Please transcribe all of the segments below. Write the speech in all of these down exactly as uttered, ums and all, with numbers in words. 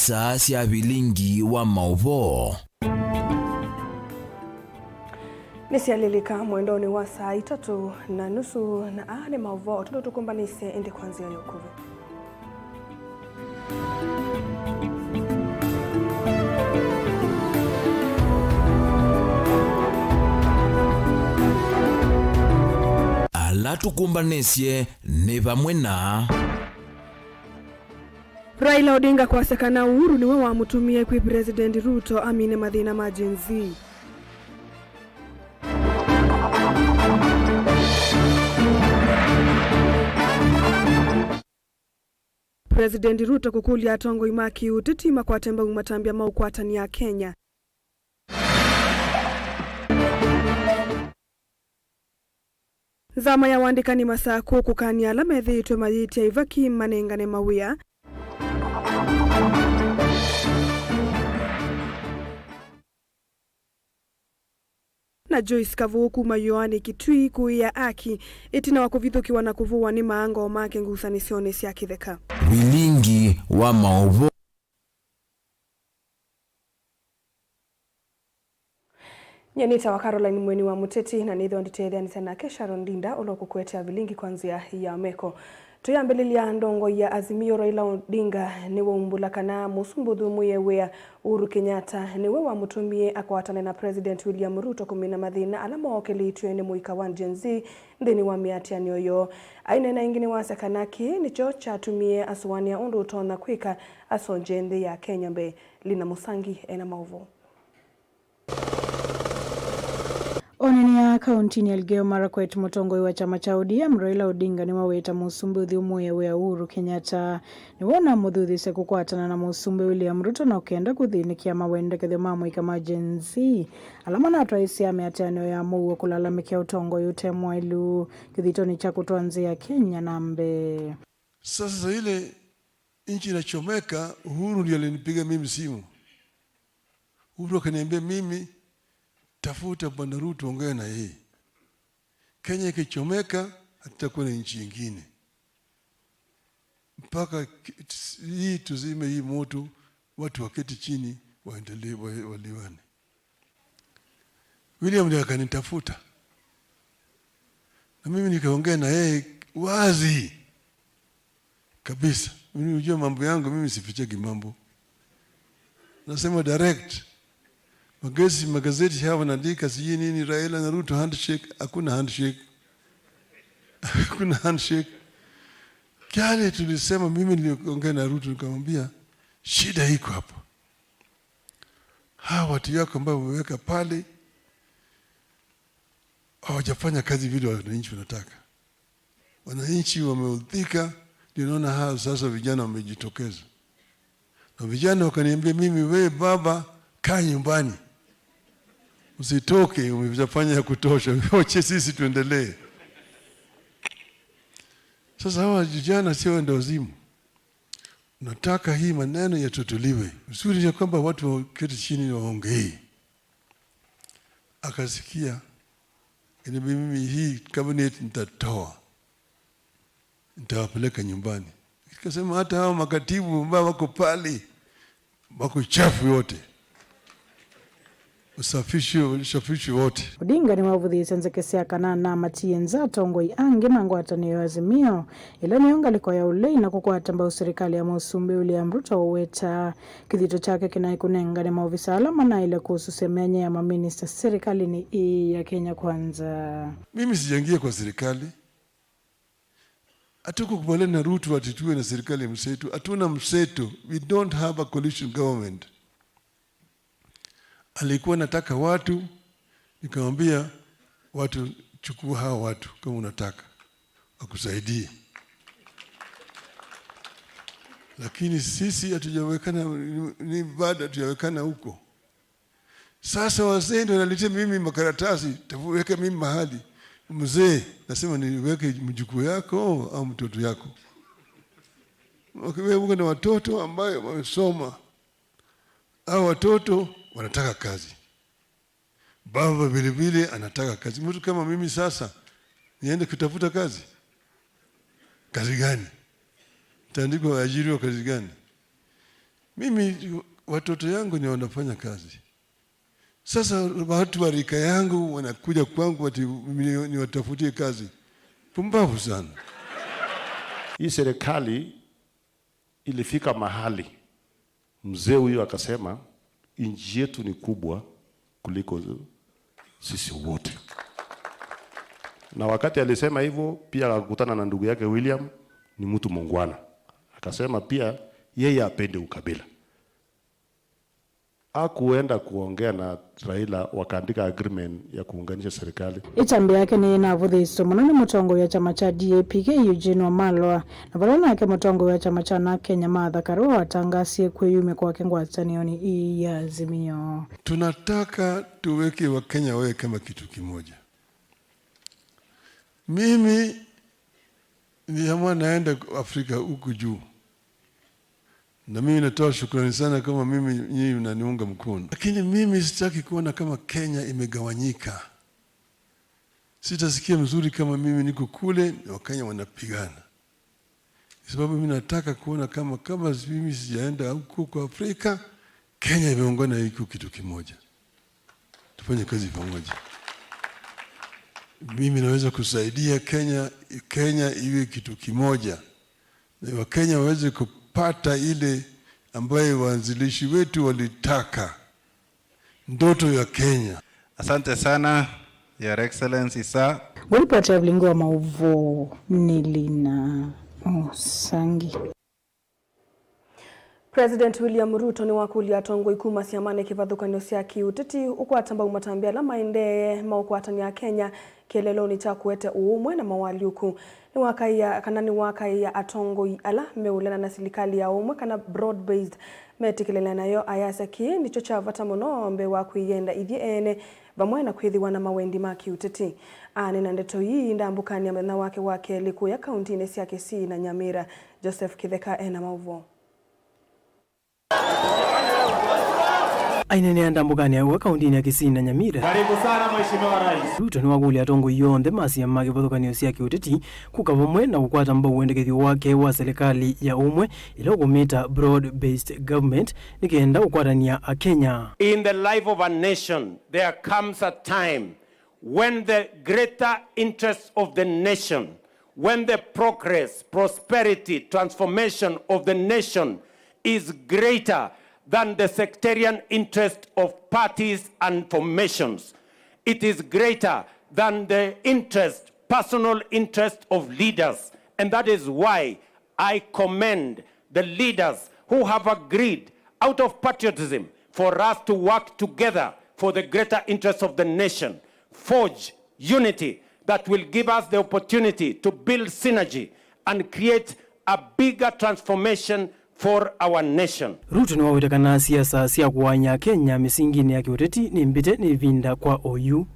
Saa sya vilingi wa maũvoo. Nĩsyalĩlĩka mwendonĩ wa saa itatũ na nusu, na aa nĩ maũvoo tũndũ tũkũmbanĩsye ĩndĩ kwa nzĩa ya ũkuvĩ. Ala tũkũmbanĩsye nĩ vamwe na Raila Odinga kwasya kana Uhuru nĩwe wamũtumie kwĩ President Ruto amine mathĩna ma Gen Z. President Ruto kũkũlya atongoi ma kĩũteti makwate mbau matambya ma ũkwatani Akenya. Nzama ya Wandĩkani Masakũ kũkany'a ala methĩĩtwe mayĩtya ivaki manengane mawĩa. Na Joyce Kavũũ kuma Yoani Kitui kũĩa aki ĩtina wa kũvithũkĩwa na kũvũwa nĩ maangoo make ngusanĩsyonĩ sya kĩtheka. Vilingi wa maũvoo. Nyie nĩtawa Caroline Mweni wa Mũteti, na nĩthĩwa nditetheanĩsya nake Sharon Ndinda, ũla ũkũkũetea vilingi kwa nzĩa ya meko. Tũyambĩlĩlya, ndongoi ya Azimio Raila Odinga nĩwaumbũla kana mũsumbĩ ũthũmũĩe wĩa Uhuru Kenyatta nĩwe wamũtũmie akwatane na President William Ruto kũmina mathĩna ala mookelĩtw'e nĩ mũika wa Gen Z nthĩnĩ wa mĩatĩanĩo yoo. Aineena ĩngĩ nĩwasya kana kĩĩ nĩkyo kyatumie asũanĩa ũndũ ũtonya kwĩka asonge nthĩ ya Kenya mbee. Lina Mũsangi ena maũvoo. Onene ya kauntinĩ ya Elgeyo Marakwet, mũtongoi wa kyama kya O D M, Raila Odinga, nĩwaweta mũsumbĩ ũthyũmũĩe wĩa Uhuru Kenyatta nĩwe ũnamũthuthĩsye kũkwatana na mũsumbĩ William Ruto na ũkenda kũthĩnĩkĩa mawendekethyo ma mũika ma Gen Z ala manatwaĩsya mĩatĩanĩo ya mũuo kũlalamĩkĩa ũtongoi ũte mwaĩlu kĩthitonĩ kya kũtwaa nzĩ ya Kenya na mbee. Sasa ile nchi inachomeka, Uhuru ndiye alinipiga mimi simu. Uhuru akaniambia mimi, "Tafuta Bwana Ruto, ongea na yeye. Kenya ikichomeka, hatutakuwa na nchi ingine. Mpaka ki-, hii tuzime hii moto, watu waketi chini, waendelee, wa-, waliwane." William ndiye akanitafuta. Na mimi nikaongea na yeye wazi kabisa. Mimi, unajua mambo yangu, mimi sifichagi mambo. Nasema direct. Magazeti, magazeti haya wanaandika sijui nini, Raila na Ruto handshake. Hakuna handshake. Hakuna handshake. Yale tulisema, mimi niliongea na Ruto nikamwambia, "Shida iko hapa. Hawa watu yako ambao umeweka pale, hawajafanya kazi vile wananchi wanataka. Wananchi wameudhika, ndio naona hawa sasa vijana wamejitokeza." Na vijana wakaniambia mimi, "Wewe baba, kaa nyumbani. Usitoke, umefanya ya kutosha. Wache sisi tuendelee." Sasa hawa vijana sio wenda wazimu. Nataka hii maneno yatatuliwe. Uzuri ya kwamba watu waketi chini waongee. Akasikia, "Lakini mimi hii cabinet nitatoa. Nitawapeleka nyumbani." Nikasema, "Hata hao makatibu ambao wako pale, wako chafu yote. Usafishe, usafishe wote." Odinga nĩwavũthĩĩsye nzeke sya kana namatie nza atongoi angĩ ma ngwatanĩo ya Azimio, ĩla nĩyo ngalĩko ya ũlei na kũkwata mbau serikali ya mũsumbĩ William Ruto ũweta kĩthito kyake kĩnaĩ kũnengane maovisa ala manaĩle kũsusya myanya ya maminista serikalini ĩĩ ya Kenya Kwanza. Mimi sijaingia kwa serikali. Hatukukubaliana na Ruto ati tuwe na serikali ya mseto. Hatuna mseto. We don't have a coalition government. Alikuwa anataka watu, nikamwambia watu, "Chukua hawa watu kama unataka wakusaidie." Lakini sisi hatujawekana, ni, ni bado hatujawekana huko. Sasa wazee ndio wanaletea mimi makaratasi, "Tafu-, weka mimi mahali." Mzee, nasema, "Niweke mjukuu yako au mtoto yako?" Wewe uko na watoto ambayo wamesoma. Hao watoto wanataka kazi. Baba vile vile anataka kazi. Mtu kama mimi sasa, niende kutafuta kazi? Kazi gani? Nitaandikwa ajiriwa kazi gani? Mimi, watoto yangu ni wanafanya kazi. Sasa watu wa rika yangu wanakuja kwangu ati ni-, niwatafutie kazi. Pumbavu sana. Hii serikali ilifika mahali mzee huyu akasema, "Nchi yetu ni kubwa kuliko sisi wote." Na wakati alisema hivyo, pia akakutana na ndugu yake William, ni mtu muungwana. Akasema pia yeye apende ukabila. Akuenda kuongea na Raila, wakaandika agreement ya kuunganisha serikali. Ĩtambĩ yake nĩyĩnavũthĩĩswe mũno nĩ mũtongoi wa kyama kya D A P K Eugene Wamalwa, na vala nake mũtongoi wa kyama kya na Kenya Martha Karua watangasie kwĩyumya kwake ngwatanĩonĩ ii ya Azimio. Tunataka tuweke Wakenya wawe kama kitu kimoja. Mimi niliamua naenda Afrika huku juu. Na mimi natoa shukrani sana kama mimi, nyinyi mnaniunga mkono. Lakini mimi sitaki kuona kama Kenya imegawanyika. Sitasikia mzuri kama mimi niko kule na Wakenya wanapigana. Kwa sababu mimi nataka kuona kama, kama mimi sijaenda huko kwa Afrika, Kenya imeungana, iko kitu kimoja. Tufanye kazi pamoja. Mimi naweza kusaidia Kenya, Kenya iwe kitu kimoja. Na Wakenya waweze kupata ile ambayo waanzilishi wetu walitaka. Ndoto ya Kenya. Asante sana, Your Excellency, sir. Ngũripoti ya Vilingi wa Maũvoo nĩ Lina Mũsangi. President William Ruto nĩwakũlya atongoi kuma syamanĩ kĩvathũkany'o sya kĩũteti ũkwata mbau matambya ala maendee ma ũkwatany'a Akenya kĩeleelonĩ kya kũete ũũmwe na mawalyũku. Nĩwakaĩa kana nĩwakaĩa atongoi ala meũlana na silikalĩ ya ũmwe kana broad-based metĩkĩlana nayo, ayasya kĩĩ nĩkyo kya vata mũno mbee wa kwĩyenda ithyĩ ene vamwe na kwĩthĩwa na mawendi ma kĩũteti. Aneena ndeto ii ndambũkanĩa mũthenya wake wa kelĩ kũya kauntinĩ sya Kisii na Nyamira. Joseph Kĩtheka ena maũvoo. Aineenea ndambũkanĩ ya ũwe kauntinĩ ya Kisii na Nyamira. Karibu sana, Mheshimiwa Rais. Ruto nĩwakũlya atongoi onthe ma syama kĩvathũkany'o sya kĩũteti kũka vamwe na kũkwata mbau wendekethyo wake wa silikalĩ ya ũmwe, ĩla ũkũmĩta broad-based government, nĩ kenda ũkwatany'a Akenya. In the life of a nation, there comes a time when the greater interests of the nation, when the progress, prosperity, transformation of the nation is greater than the sectarian interest of parties and formations. It is greater than the interest, personal interest of leaders. And that is why I commend the leaders who have agreed out of patriotism for us to work together for the greater interests of the nation, forge unity that will give us the opportunity to build synergy and create a bigger transformation for our nation. Ruto nĩwaweta kana siasa sya kũaany'a Kenya mĩsinginĩ ya kĩũteti nĩ mbĩte nĩ ĩvinda kwa oyu.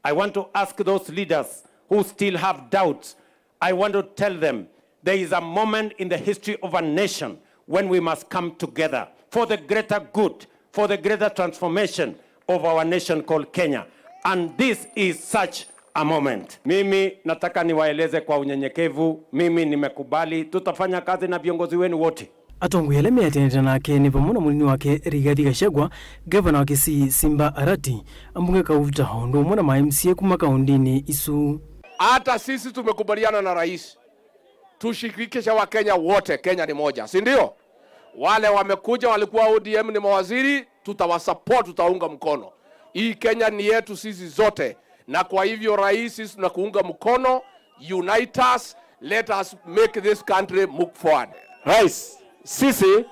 I want to ask those leaders who still have doubts, I want to tell them there is a moment in the history of a nation when we must come together for the greater good, for the greater transformation of our nation called Kenya. And this is such a moment. Mimi nataka niwaeleze kwa unyenyekevu, mimi nimekubali, tutafanya kazi na viongozi wenu wote. Atongoi ala meatanĩte nake nĩ vamwe na mũnini wake Rigathi Gachagua, ngavana wa Kisii Simba Arati, ambunge Kauta, o ũndũ ũmwe na ma M C A kuma kaũndĩnĩ isu. Hata sisi tumekubaliana na rais tushirikishe Wakenya wote, Kenya ni moja, si ndio? Wale wamekuja walikuwa O D M ni mawaziri, tutawasupport, tutaunga mkono. Hii Kenya ni yetu sisi zote, na kwa hivyo rais, sisi tunakuunga mkono, unite us, let us make this country move forward. Rais, sisi,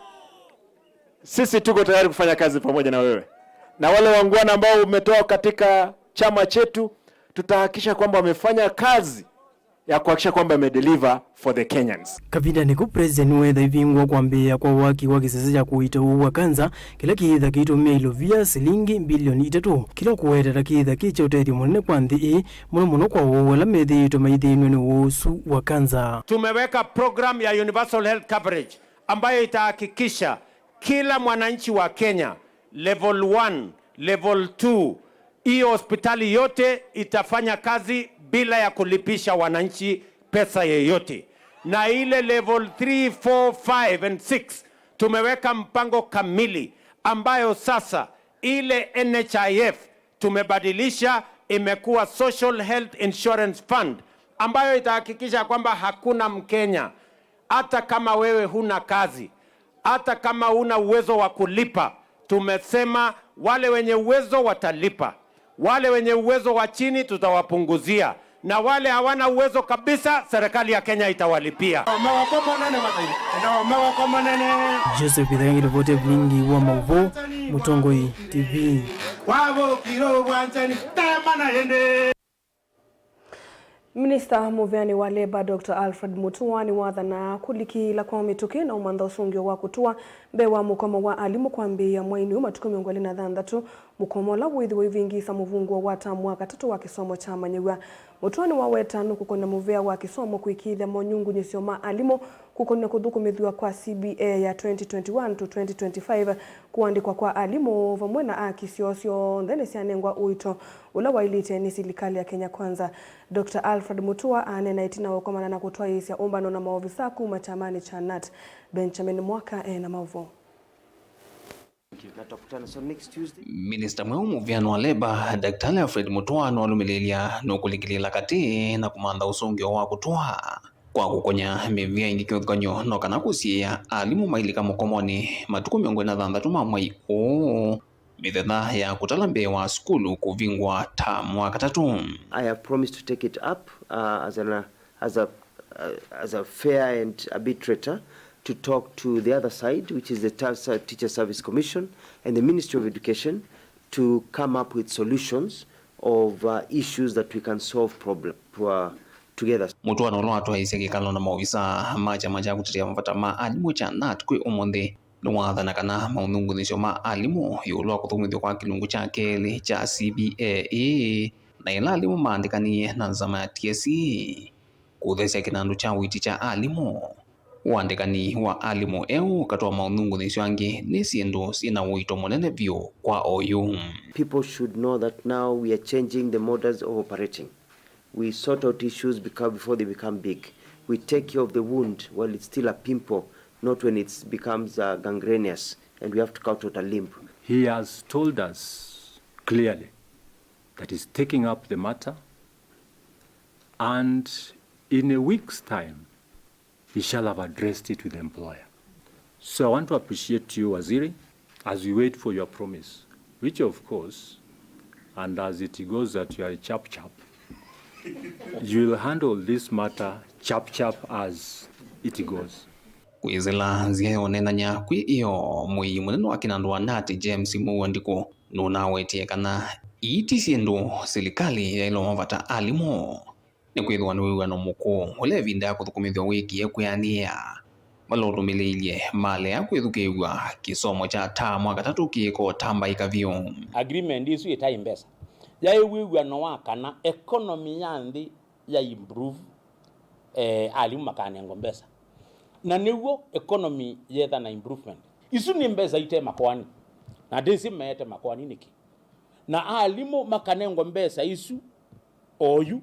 sisi tuko tayari kufanya kazi pamoja na wewe. Na wale wangwana ambao umetoa katika chama chetu, tutahakikisha kwamba wamefanya kazi ya kuhakikisha kwamba ime deliver for the Kenyans. Kavindanĩ kau, President nĩweetha ĩvingũa kwambĩĩa kwa waki wa kĩsese kya kũita ũwau wa kanza, kĩla kĩĩtha kĩitũmĩa ilovia silingi mbilioni itatũ, kĩla ũkũweteta kĩĩtha kĩ kya ũtethyo mũnene kwa nthĩ ĩĩ, mũno mũno kwa oou ala methĩĩtwe maithĩnw'e nĩ ũwau ũsu wa kanza. Tumeweka program ya universal health coverage ambayo itahakikisha kila mwananchi wa Kenya, level one, level two, hiyo hospitali yote itafanya kazi bila ya kulipisha wananchi pesa yeyote. Na ile level three, four, five and six, Tumeweka mpango kamili ambayo sasa ile N H I F tumebadilisha, imekuwa Social Health Insurance Fund, ambayo itahakikisha kwamba hakuna Mkenya, hata kama wewe huna kazi, hata kama huna uwezo wa kulipa, tumesema wale wenye uwezo watalipa, wale wenye uwezo wa chini tutawapunguzia, na wale hawana uwezo kabisa, serikali ya Kenya itawalipia. Joseph Ithenge, ripoti ya vilingi wa mauvoo, Mũtongoi T V. Minista mũveanĩ wa Labour, Doctor Alfred Mutua, nĩwathanaa kũlikĩla kwa mĩtũkĩ na ũmantha ũsũngĩo wa kũtũa mbee wa mũkomo wa alimũ kwambĩĩa mweinĩ ũyũ matukũ mĩongo ĩlĩ na thanthatũ, mũkomo ũla wĩthĩwa ũivĩngĩĩsa mũvunguo wa tamu wa katatũ wa kĩsomo kya amanyĩw'a. Mutua nĩwaweta nũkũkũna mũvea wa kĩsomo kũĩkĩĩthya monyungunyĩsyo ma alimũ kũkũnĩa kũthũkũmĩthw'a kwa C B A ya twenty twenty-one to twenty twenty-five, kũandĩkwa kwa alimũ vamwe na aki syoo syonthe nĩsyanengwa ũito ũla waĩlĩte nĩ silikalĩ ya Kenya Kwanza. Doctor Alfred Mutua anena ĩtina wa kũkomana na kũtwaĩĩsya ũmbano na maovisa kuma kyamanĩ kya nat. Benjamin Mwaka ena maũvoo. Na tutakutana so next Tuesday. Minista mweũ mũveanĩ wa Labour, Daktari Alfred Mutua, nĩwalũmĩlĩĩlya nũkũlikĩlĩĩla katĩ na kũmantha ũsũngĩo wa kũtũa kwa kũkũnya mĩvĩa ĩngĩ kĩvathũkany'o no kana kũsiĩĩa alimũ mailika mũkomonĩ matukũ mĩongo ĩna na thanthatũ ma mwei ũũ, mĩthenya ya kũtala mbee wa sukulu kũvingwa tamu wa katatũ. I have promised to take it up, uh, as an, uh, as a, uh, as a fair and arbitrator to talk to the other side, which is the ta-, sa-, Teacher Service Commission and the Ministry of Education, to come up with solutions of, uh, issues that we can solve problem, uh, together. Mũtũano ũla watwaĩĩsye kĩkalo na maovisa ma kyama kya kũtetea mavata ma alimũ kya nat kwĩ ũmũnthĩ nĩwathana kana maũnyungunyĩsyo ma alimũ ĩũlũ wa kũthũkũmĩthw'a kwa kĩlungu kya kelĩ kya C B A ĩĩ na ĩla alimũ maandĩkanie na nzama ya T S E kũthesya kĩnandũ kya ũiiti kya alimũ. Ũandĩkani wa alimũ eũ katĩ wa maũnyungunyĩsyo angĩ nĩ syĩndũ syĩ na ũito mũnene vyũ kwa oyu. People should know that now we are changing the models of operating. We sort out issues beca-, before they become big. We take care of the wound while it's still a pimple, not when it becomes, uh, gangrenous and we have to cut out a limb. He has told us clearly that he's taking up the matter, and in a week's time, he shall have addressed it with the employer. So I want to appreciate you, Waziri, as we wait for your promise, which of course, and as it goes that you are a chap chap, you will handle this matter chap chap as it goes. Kwĩsĩla nzĩa ya ũneenany'a kwĩ ĩyo, mũĩi mũnene wa kĩnandũ wa nat James Mũua Ndikũ nũnawetie kana ii ti syĩndũ silikalĩ yaĩlwe mavata alimũ. Nĩkwĩthĩwa nĩ wĩw'ano mũkũũ ũla ĩvinda ya kũthũkũmĩthw'a wĩkie kwĩanĩĩa. Vala ũlũmĩlĩilye malea kwĩthukĩĩw'a kĩsomo kya tamu wa katatũ kĩĩko tambaĩka vyũ. Agreement ĩsu ĩtaĩ mbesa. Yaĩ wĩw'ano wa kana economy ya nthĩ ya improve, eh, alimũ makanengwa mbesa. Na nĩw'o economy yetha na improvement. Isu nĩ mbesa ite makoani. Na ndĩsĩ meete makoani nĩkĩ. Na alimũ makanengwa mbesa isu oyu.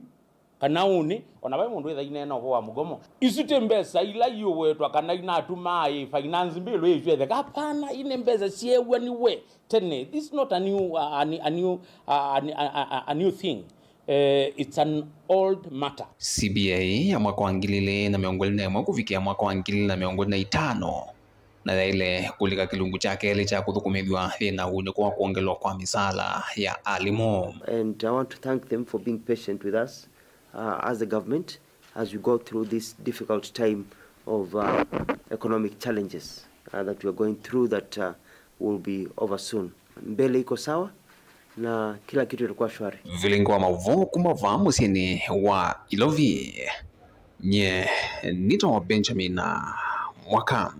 Kana ũnĩ, ona vai mũndũ wĩtha ineena ũvoo wa mũgomo. Isu ti mbesa ila iũwetwa kana inatumaa ĩ finance bill ĩswetheka. Hapana, ii nĩ mbesa syeew'aniwe tene. This is not a new, uh, a, a new, uh, a, a, a, a new thing. Eh, it's an old matter. C B A ya mwaka wa ngili ilĩ na mĩongo ĩlĩ na ĩmwe kũvikĩa mwaka wa ngili ilĩ na mĩongo ĩlĩ na itano na yaĩle kũlika kĩlungu kya kelĩ kya kũthũkũmĩthw'a yĩ na ũunĩko wa kwongelwa kwa mĩsaala ya alimũ. And I want to thank them for being patient with us, uh, as the government, as we go through this difficult time of, uh, economic challenges, uh, that we are going through that, uh, will be over soon. Mbele iko sawa na kila kitu itakuwa shwari. Vilingi wa mauvoo kuma vaa mũsyĩnĩ wa Ilovi, nye nĩtawa Benjamin Mwaka.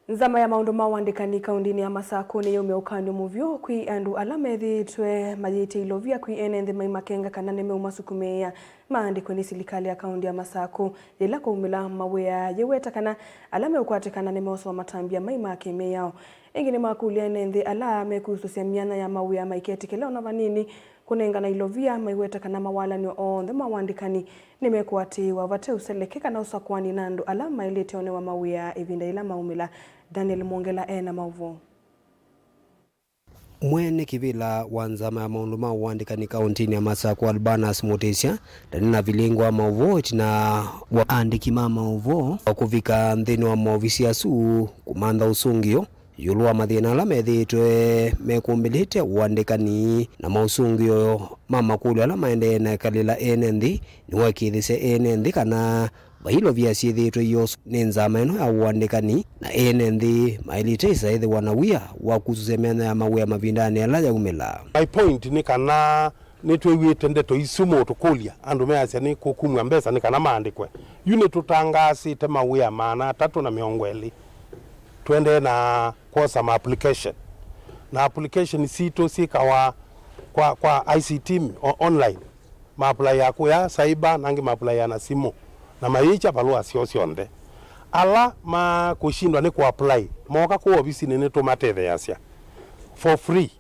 Nzama ya maũndũ ma ũandĩkani kaũndĩnĩ ya Masakũ nĩyaumya ũkany'o mũvyũ kwĩ andũ ala methĩĩtwe mayĩtye ilovia kwĩ ene nthĩ maimakenga kana nĩmeũmasukumĩĩa maandĩkwe nĩ silikalĩ ya kaũndĩ ya Masakũ yĩla kwaumĩla mawĩa yĩweta kana ala meũkwatĩkana nĩmeũsoa matambya mai ma kĩ-mĩao. Ĩngĩ nĩmakũlya ene nthĩ ala mekusũsya myanya ya mawĩa maiketĩkĩla ona vanini Kũnengana ilovia, maiweta kana mawalany'o onthe ma ũandĩkani nĩmekũatĩĩwa vate ũseleke kana ũsakũani na andũ ala maĩlĩte onewa mawĩa ĩvinda yĩla maumĩla. Daniel Mwongela e na maũvoo. Mwene kĩvĩla wa nzama ya maũndũ ma ũandĩkani kaũntĩnĩ ya Masakũ, Albanus Mutisya, ndanĩnavilingwa maũvoo ĩtina wa andĩki ma maũvoo wa kũvika nthĩnĩ wa maovisi asu kũmantha ũsũngĩo ĩũlũ wa mathĩna ala methĩĩtwe mekũmbĩlĩte ũandĩkani na maũsũngĩo ma makũlyo ala maendee na ĩkalĩla ene nthĩ, nĩwaĩkĩĩthĩsya ene nthĩ kana vailovia syĩthĩĩtwe ioswa nĩ nzama ĩno ya ũandĩkani, na ene nthĩ maĩlĩte ĩsa ĩthĩwa na wia wa kusũsya mĩanya ya mawĩa mavindanĩ ala yaumĩla. My point nĩ kana nĩtwĩw'ĩte ndeto isu mũũtũkũlya, andũ measya nĩ kũkumw'a mbesa nĩ kana maandĩkwe. Yu nĩtũtangaasĩte mawĩa maana atatũ na mĩongo ĩlĩ. Tũendee na kwosa ma application. Na application sitũ syĩkawa kwa, kwa I C T o-, online. Maaplaĩa kũya cyber, na angĩ maaplaĩa na simũ, na mayĩkya valũa syoo syonthe. Ala makũshindwa nĩ kũapply, mooka kũu ovisinĩ nĩtũmatetheeasya for free.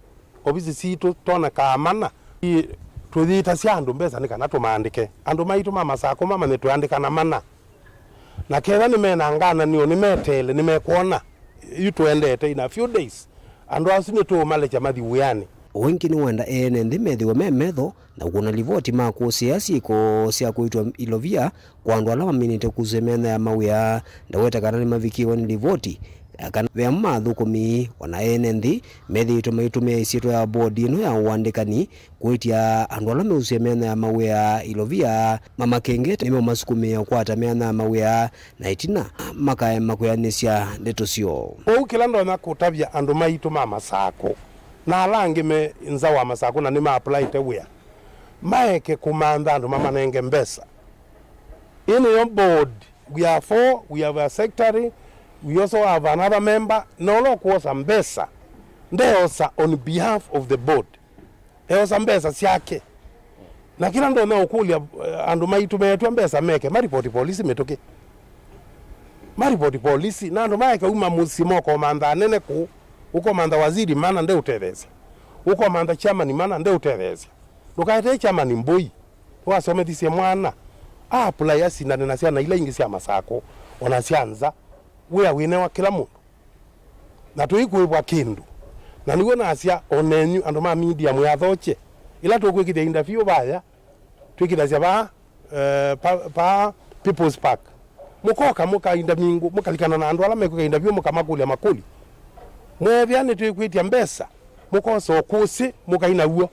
Ovisi sitũ tonekaa mana. I-, tũyĩtasya andũ mbesa nĩ kana tũmaandĩke. Andũ maitũ ma Masakũ mamanye twĩandĩkana mana. Na ketha nĩmena ngananĩo, nĩmeteele, nĩmekwona. Yu tũendete in a few days. Andũ asu nĩtũũmalekya mathi wĩanĩ. O ĩngĩ nĩwenda ene nthĩ methĩwe me metho na kũna livoti ma kũsĩĩa syĩko sya kũitwa ilovia kwa andũ ala maminĩte kusũsya mĩanya ya mawĩa. Ndaweta kana nĩmavikĩwe nĩ livoti, kana ve amwe ma athũkũmi, o na ene nthĩ methĩĩtwe maitũmĩa ĩsyĩtwa ya bodi ĩno ya ũandĩkani kwĩtya andũ ala meusũsya mĩanya ya mawĩa ilovia mamakengete, nĩmamasukumĩe kwata mĩanya ya mawĩa na ĩtina makaema kwĩanĩsya ndeto syoo. Kwoou kĩla ndonya kũtavya andũ maitũ ma Masakũ na ala angĩ me nza wa Masakũ na nĩmaaplaĩte wĩa, maeke kũmantha andũ mamanenge mbesa. Ĩĩ nĩyo board. We are four, we have a secretary, we also have another member. Na ũla ũkwosa mbesa, ndeosa on behalf of the board. Eosa mbesa syake. Na kĩla ndonya ũkũlya, eh, andũ maitũ meetw'a mbesa meke, maripoti polisi mĩtũkĩ. Maripoti polisi, na andũ maeke uma mũsyĩ mokomantha anene kũu. Ũkomantha waziri mana ndeũtetheesya. Ũkomantha chairman mana ndeũtetheesya. Ndũkaetee chairman mbũi. Nĩwasomethisye mwana, aapply asindane na syana ila ingĩ sya Masakũ, o na sya nza. Wĩa wĩnewa kĩla mũndũ. Na tũikũĩvwa kĩndũ. Na nĩw'o nasya, o nenyu andũ ma media mwĩathokye. Ĩla tũkwĩkĩthya interview vaya, twĩkĩthasya vaa, eh, pa, pa People's Park. Mũkoka mũkainda mingũ, mũkalikana na andũ ala mekwĩka interview, mũkamakũlya makũlyo. Mweethĩa nĩtwĩkwĩtya mbesa, mũkosa ũkũsĩ, mũkai naw'o.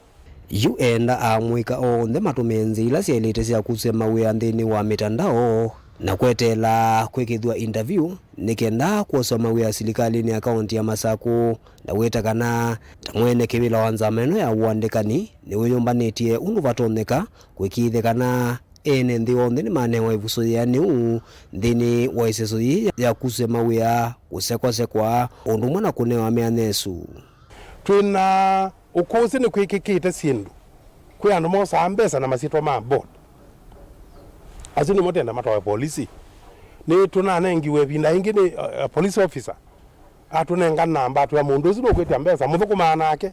Yu eenda amũika onthe matũmĩe nzĩa ila syaĩlĩte sya kusya mawĩa nthĩnĩ wa mĩtandao na kweteela kwĩkĩthw'a interview nĩ kenda kwoswa mawĩa silikalĩnĩ ya kaũnti ya Masakũ. Ndaweta kana ta mwene kĩvĩla wa nzama ĩno ya ũandĩkani nĩwĩyũmbanĩtye ũndũ vatonyeka kũĩkĩĩthya kana ene nthĩ onthe nĩmanewa ĩvuso yĩanĩu nthĩnĩ wa ĩseso yĩĩ ya kusya mawĩa, kũsekwasekwa, ũndũ ũmwe na kũnewa mĩanya ĩsu. Twĩ na ũkũsĩ nĩkwĩkĩkĩte syĩndũ. Kwĩ andũ mosaa mbesa na masyĩtwa ma board. Asu nĩmo tenda matwawe polisi. Nĩtũnanengiwe ĩvinda ĩngĩ nĩ, uh, police officer. Atũnenga namba, atwĩa mũndũ ũsu nũkwĩtya mbesa, mũthũkũmaa nake.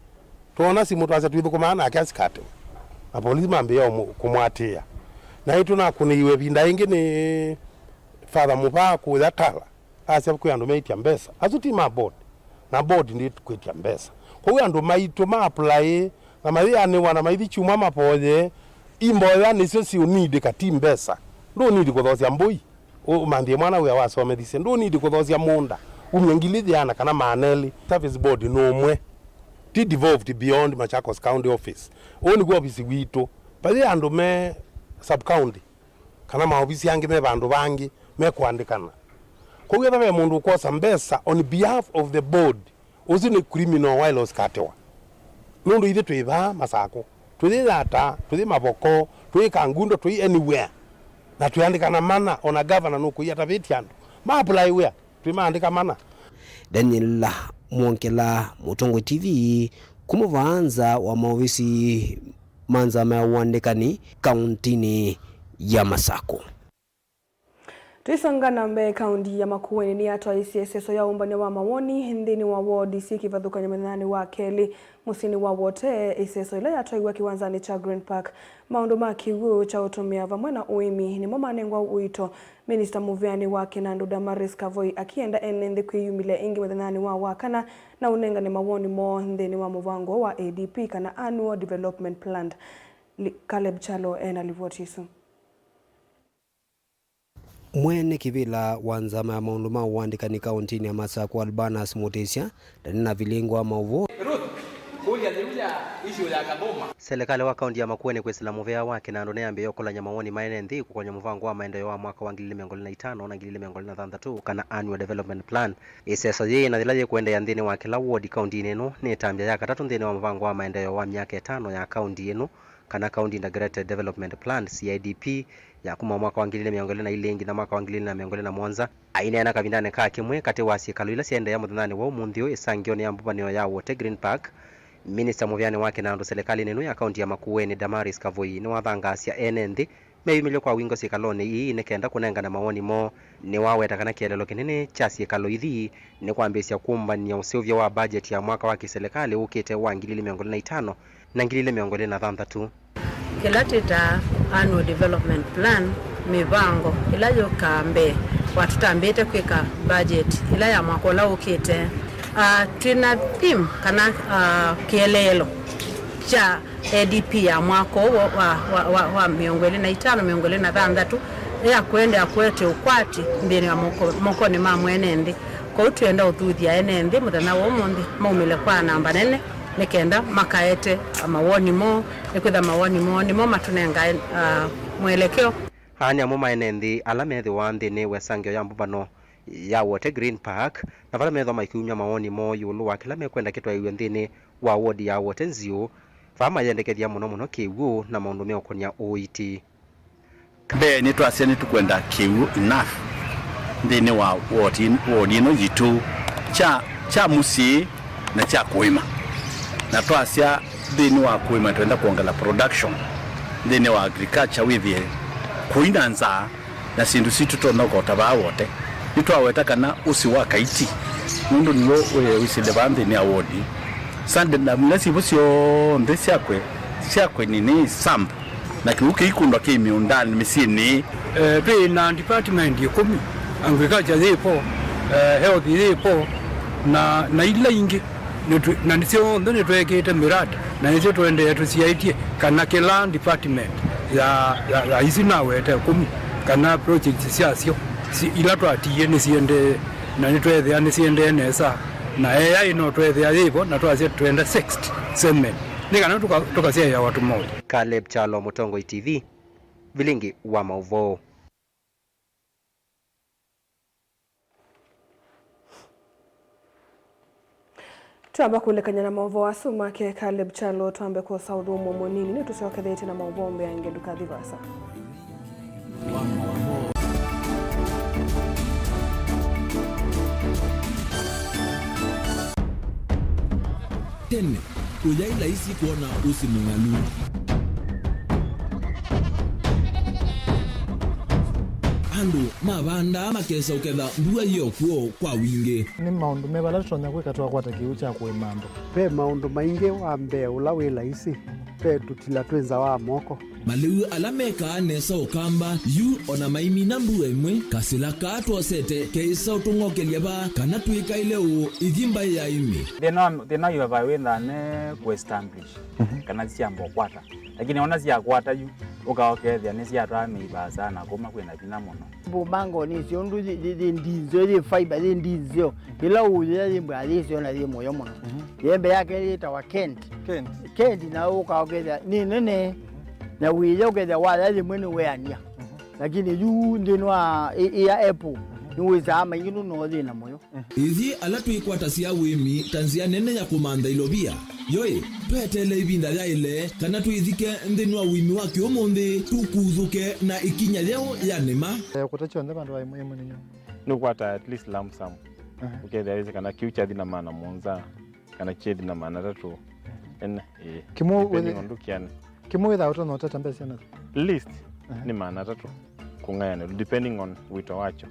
Twoona simũ twasya twĩthũkũmaa nake asikate. Na polisi mambĩĩa ũmũ-, kũmũatĩĩa. Na nĩtũnakũnĩiwe ĩvinda ĩngĩ nĩ Father Mũvaa kũya Tala. Asya kwĩ andũ meĩtya mbesa. Asu ti ma board. Na board ndĩkwĩtya mbesa. Kwoou andũ maitũ ma apply na mayĩanĩwa na maithi kyumwa mavoye, imboya nĩsyo siũnidĩka, ti mbesa. Ndũnidi kũthosya mbũi, ũ-, ũmanthĩe mwana wĩa wasomethisye. Ndũnidi kũthosya mũũnda, umye ngili yĩana kana maana elĩ. Service board nĩ ũmwe. Ti devolved beyond Machakos County Office. Ũũ nĩguo ofisi witũ. Vayĩ andũ me sub county. Kana maovisi angĩ me vandũ vangĩ mekũandĩkana. Kwoou ethĩwa ve mũndũ ũkwosa mbesa on behalf of the board, ũsu nĩ criminal waĩle ũsikatĩwa. Nũndũ ithyĩ twĩ vaa Masakũ, tũyĩyata, tũyĩ Mavoko, tũyĩ Kangundo, tũyĩ anywhere. Na twĩandĩkana mana, ona governor nũkũi atavĩtye andũ. Ma apply wĩa, twĩmaandĩka mana. Daniel Mwongela, Mũtongoi T V, kuma vaa nza wa maovisi ma nzama ya ũandĩkani kaũntinĩ ya Masakũ. Tũisonga na mbee, kaũndi ya Makueni nĩyatwaisye ĩseso ya ũmbany'a wa mawoni nthĩnĩ wa wodi syĩ kĩvathũkany'o mũthenyanĩ wa kelĩ mũsyĩnĩ wa Wote, ĩseso ĩla yatwaiwe kĩwanzanĩ kya Green Park. Maũndũ ma kĩw'ũ kya ũtũmĩa vamwe na ũĩmi nĩmo manengwa ũito, Minista mũvĩanĩ wa Kinandu Damaris Kavoi akĩenda ene nthĩ kwĩyumĩlya ĩngĩ mũthenyanĩ wa Wakana na ũnengane mawoni moo nthĩnĩ wa mũvango wa A D P kana Annual Development Plan. Li-, Caleb Kyalo ena livoti ĩsu. Mwene kĩvĩla wa nzama ya maũndũ ma ũandĩkani kaũntĩnĩ ya Masakũ, Albanus Mutisya, ndanĩnavilingwa maũvoo. Ruth, kũlya yĩu ya issue ya Kathũma. Selekalĩ wa kaũntĩ ya Makueni kwĩsĩla mũvea wa Kinandu nĩyambĩĩe ũkolany'a mawoni ma ene nthĩ kũkonya mũvango wa maendeeo wa mwaka wa ngili ilĩ mĩongo ĩlĩ na itano na ngili ilĩ mĩongo ĩlĩ na thanthatũ, kana Annual Development Plan. Ĩseso yĩĩ na yĩla yĩkũendeea nthĩnĩ wa kĩla wodi kaũntĩnĩ ĩno nĩ ĩtambya ya katatũ nthĩnĩ wa mũvango wa maendeeo wa myaka ĩtano ya kaũntĩ ĩno, kana County Integrated Development Plan, C I D P, ya kuma mwaka wa ngili ilĩ mĩongo ĩlĩ na ilĩ nginya mwaka wa ngili ilĩ na mĩongo ĩlĩ na mũonza. Aineena kavindanĩ ka kĩmwe katĩ wa syĩkalo ila syaendeea mũthenyanĩ wa ũmũnthĩ ũyũ ĩsangĩonĩ ya mbũvanĩo ya Wote Green Park, minista mũvĩanĩ wa Kinandu selekalĩnĩ ĩno ya kaũntĩ ya Makueni, Damaris Kavoi, nĩwathangaasya ene nthĩ meyumĩlye kwa wingũ syĩkalonĩ ii nĩ kenda kũnengane mawoni moo. Nĩwaweta kana kĩeleelo kĩnene kya syĩkalo ithi nĩ kwambĩĩsya kũmbany'a ũseũvyo wa budget ya mwaka wa kĩselekalĩ ũkĩte wa ngili ilĩ mĩongo ĩlĩ na itano na ngili ilĩ mĩongo ĩlĩ na thanthatũ. Kĩla twĩtaa Annual Development Plan, mĩvango ĩla yũkaa mbee wa tũtambĩte kwĩka budget ĩla ya mwaka ũla ũkĩte, ah, twĩ na theme kana, ah, kĩeleelo kya A D P ya mwaka ũũ wa, wa, wa, wa, wa mĩongo ĩlĩ na itano, mĩongo ĩlĩ na thanthatũ, ya kũendeea kũete ũkwati nthĩnĩ wa moko-, mokonĩ ma mwene nthĩ. Kwoou twĩenda ũthuthya ene nthĩ mũthenya wa ũmũnthĩ maumĩle kwa namba nene nĩ kenda makaete mawoni moo, nĩkwĩtha mawoni moo nĩmo matũnengae, ah, mwelekeo. Aa nĩ amwe ma ene nthĩ ala methĩwa nthĩnĩ wa ĩsangĩo ya mbũvano ya Wote Green Park, na vala methwa maikiumya mawoni moo ĩũlũ wa kĩla mekwenda kĩtwaĩw'e nthĩnĩ wa wodi ya Wote Nziũ, vaa mayendekethya mũno mũno kĩw'ũ na maũndũ meũkonya ũiiti. Mbee, nĩtwasya nĩtũkwenda kĩw'ũ enough nthĩnĩ wa wodi, wodi ĩno yitũ kya, kya mũsyĩ na kya kũĩma. Na twasya nthĩnĩ wa kũĩma, twenda kwongela production nthĩnĩ wa agriculture, wĩthĩe kũina nzaa na syĩndũ sitũ tũtonya ũkota vaa Wote. Nĩtwaweta kana ũsĩ wa Kaiti, nũndũ nĩw'o wĩ, wĩsĩle vaa nthĩnĩ ya wodi. Sande na mila syĩvo syonthe syakwe, syakwe nĩ, nĩ samp, na kĩu kĩikũndwa kĩ mĩũndanĩ, mĩsyĩnĩ. Eh, twĩ na department ĩkũmi, agriculture yĩpo, eh, health yĩpo, na, na ila ingĩ. Nĩtwĩ-, na nĩ syonthe nĩtwekĩte miradi, na nĩsyo tũendee tũsyaĩtye kana kĩla department ya, ya, ya isu nawete ĩkũmi, kana projects syasyo si-, ila twatiie nĩsiendee, na nĩtweethĩa nĩsiendee nesa, na A I no tweethĩa yĩvo, na twasya twenda sixth segment, nĩ kana tũka-, tũkasyaĩa watu moja. Caleb Kyalo, Mũtongoi T V, vilingi wa maũvoo. Twamba kũlekany'a na maũvoo asu make Caleb Kyalo, twambe kwosa ũthũmũo mũnini, nĩtũsyokethete na maũvoo mbeange, ndũkathi vaasa. Tene, ũyaĩ laisi kwona ũsĩ mũng'alu. Andũ mavandaa makesa ũketha mbua yĩ o kw'o kwa wingĩ. Nĩ maũndũ meva ala tũtonya kwĩka twakwata kĩw'ũ kya kũĩma andũ? Ve maũndũ maingĩ. Wa mbee ũla wĩ laisi, ve tũtila twĩ nza wa moko. Malĩu ala mekaa nesa ũkamba yu o na maimina mbua ĩmwe, kasĩla kaa twosete keĩsa ũtũng'okelya vaa kana twĩkaĩle ũũ ithi mbaĩ ya ĩmĩ. Thĩna wa, thĩna wa ivavai wĩthaa ne kũ establish, mhm, kana syamba ũkwata. Lakini ona syakwata yu, ũka ũkethĩa nĩsyatwaa mĩi vaasa na kũma kwĩna vinya mũno. Mbumbango nĩsyo ũndũ yĩ, yĩ, yĩ ndinzeo, yĩ fiber, yĩ ndinzeo. Ĩla ũũyĩa yĩ mbwa yĩsyo na yĩ mũyo mũno. Mhm. Yembe yake yĩtawa Kent. Kent. Kent, na ũka ũkethĩa nĩ nene. Mhm. Na wĩya ũkethĩa waya yĩmwe nĩ weania. Mhm. Lakini yu nthĩnĩ wa ĩ-, ĩya apple, mhm, nĩwĩsaa maingĩ nũno yĩ na mũyo. Ithyĩ ala twĩkwatasya ũĩmi ta nzĩa nene ya kũmantha ilovia, yoĩ, tweteele ĩvinda yaĩle kana twĩthike nthĩnĩ wa ũĩmi wa kĩũmũnthĩ, tũkuthũke na ĩkinya yeũ ya nĩma. Eh, kũta kyonthe vandũ va ĩmwe, ĩmwe nĩ nyũmba. Nĩũkwata at least lump sum. Aha. Ũkethĩa wĩsĩ kana kĩu kyathi na maana mũonza, kana kyethi na maana atatũ. Ene, ĩĩ. Kĩmwe depending wĩthĩ-, on ndũkĩanĩ. Kĩmwe wĩthaa ũtonya ũtata mbesa syana? Least, aha, nĩ maana atatũ. Kũng'ayanĩlwa, depending on wĩto wakyo.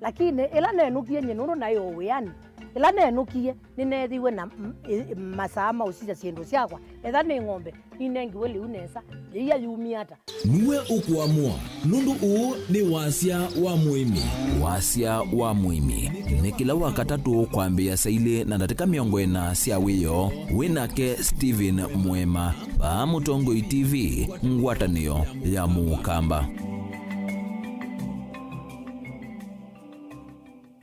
Lakini ĩla nenũkie nyie, nũndũ naĩ o wĩanĩ, ĩla nenũkie nĩneethiwe na m- ĩ- masaa ma ũsisya syĩndũ syakwa, etha nĩ ng'ombe, ninengiwe lĩu nesa, yĩia yumie ata? Nue ũkũamũa, nũndũ ũũ nĩ Wasya wa Mũĩmi. Wasya wa Mũĩmi nĩ kĩla Wakatatũ kwambĩĩa saa ilĩ na ndatĩka mĩongo ĩna sya wĩoo, wĩ nake Stephen Mũema, vaa Mũtongoi T V, ngwatanĩo ya Mũkamba.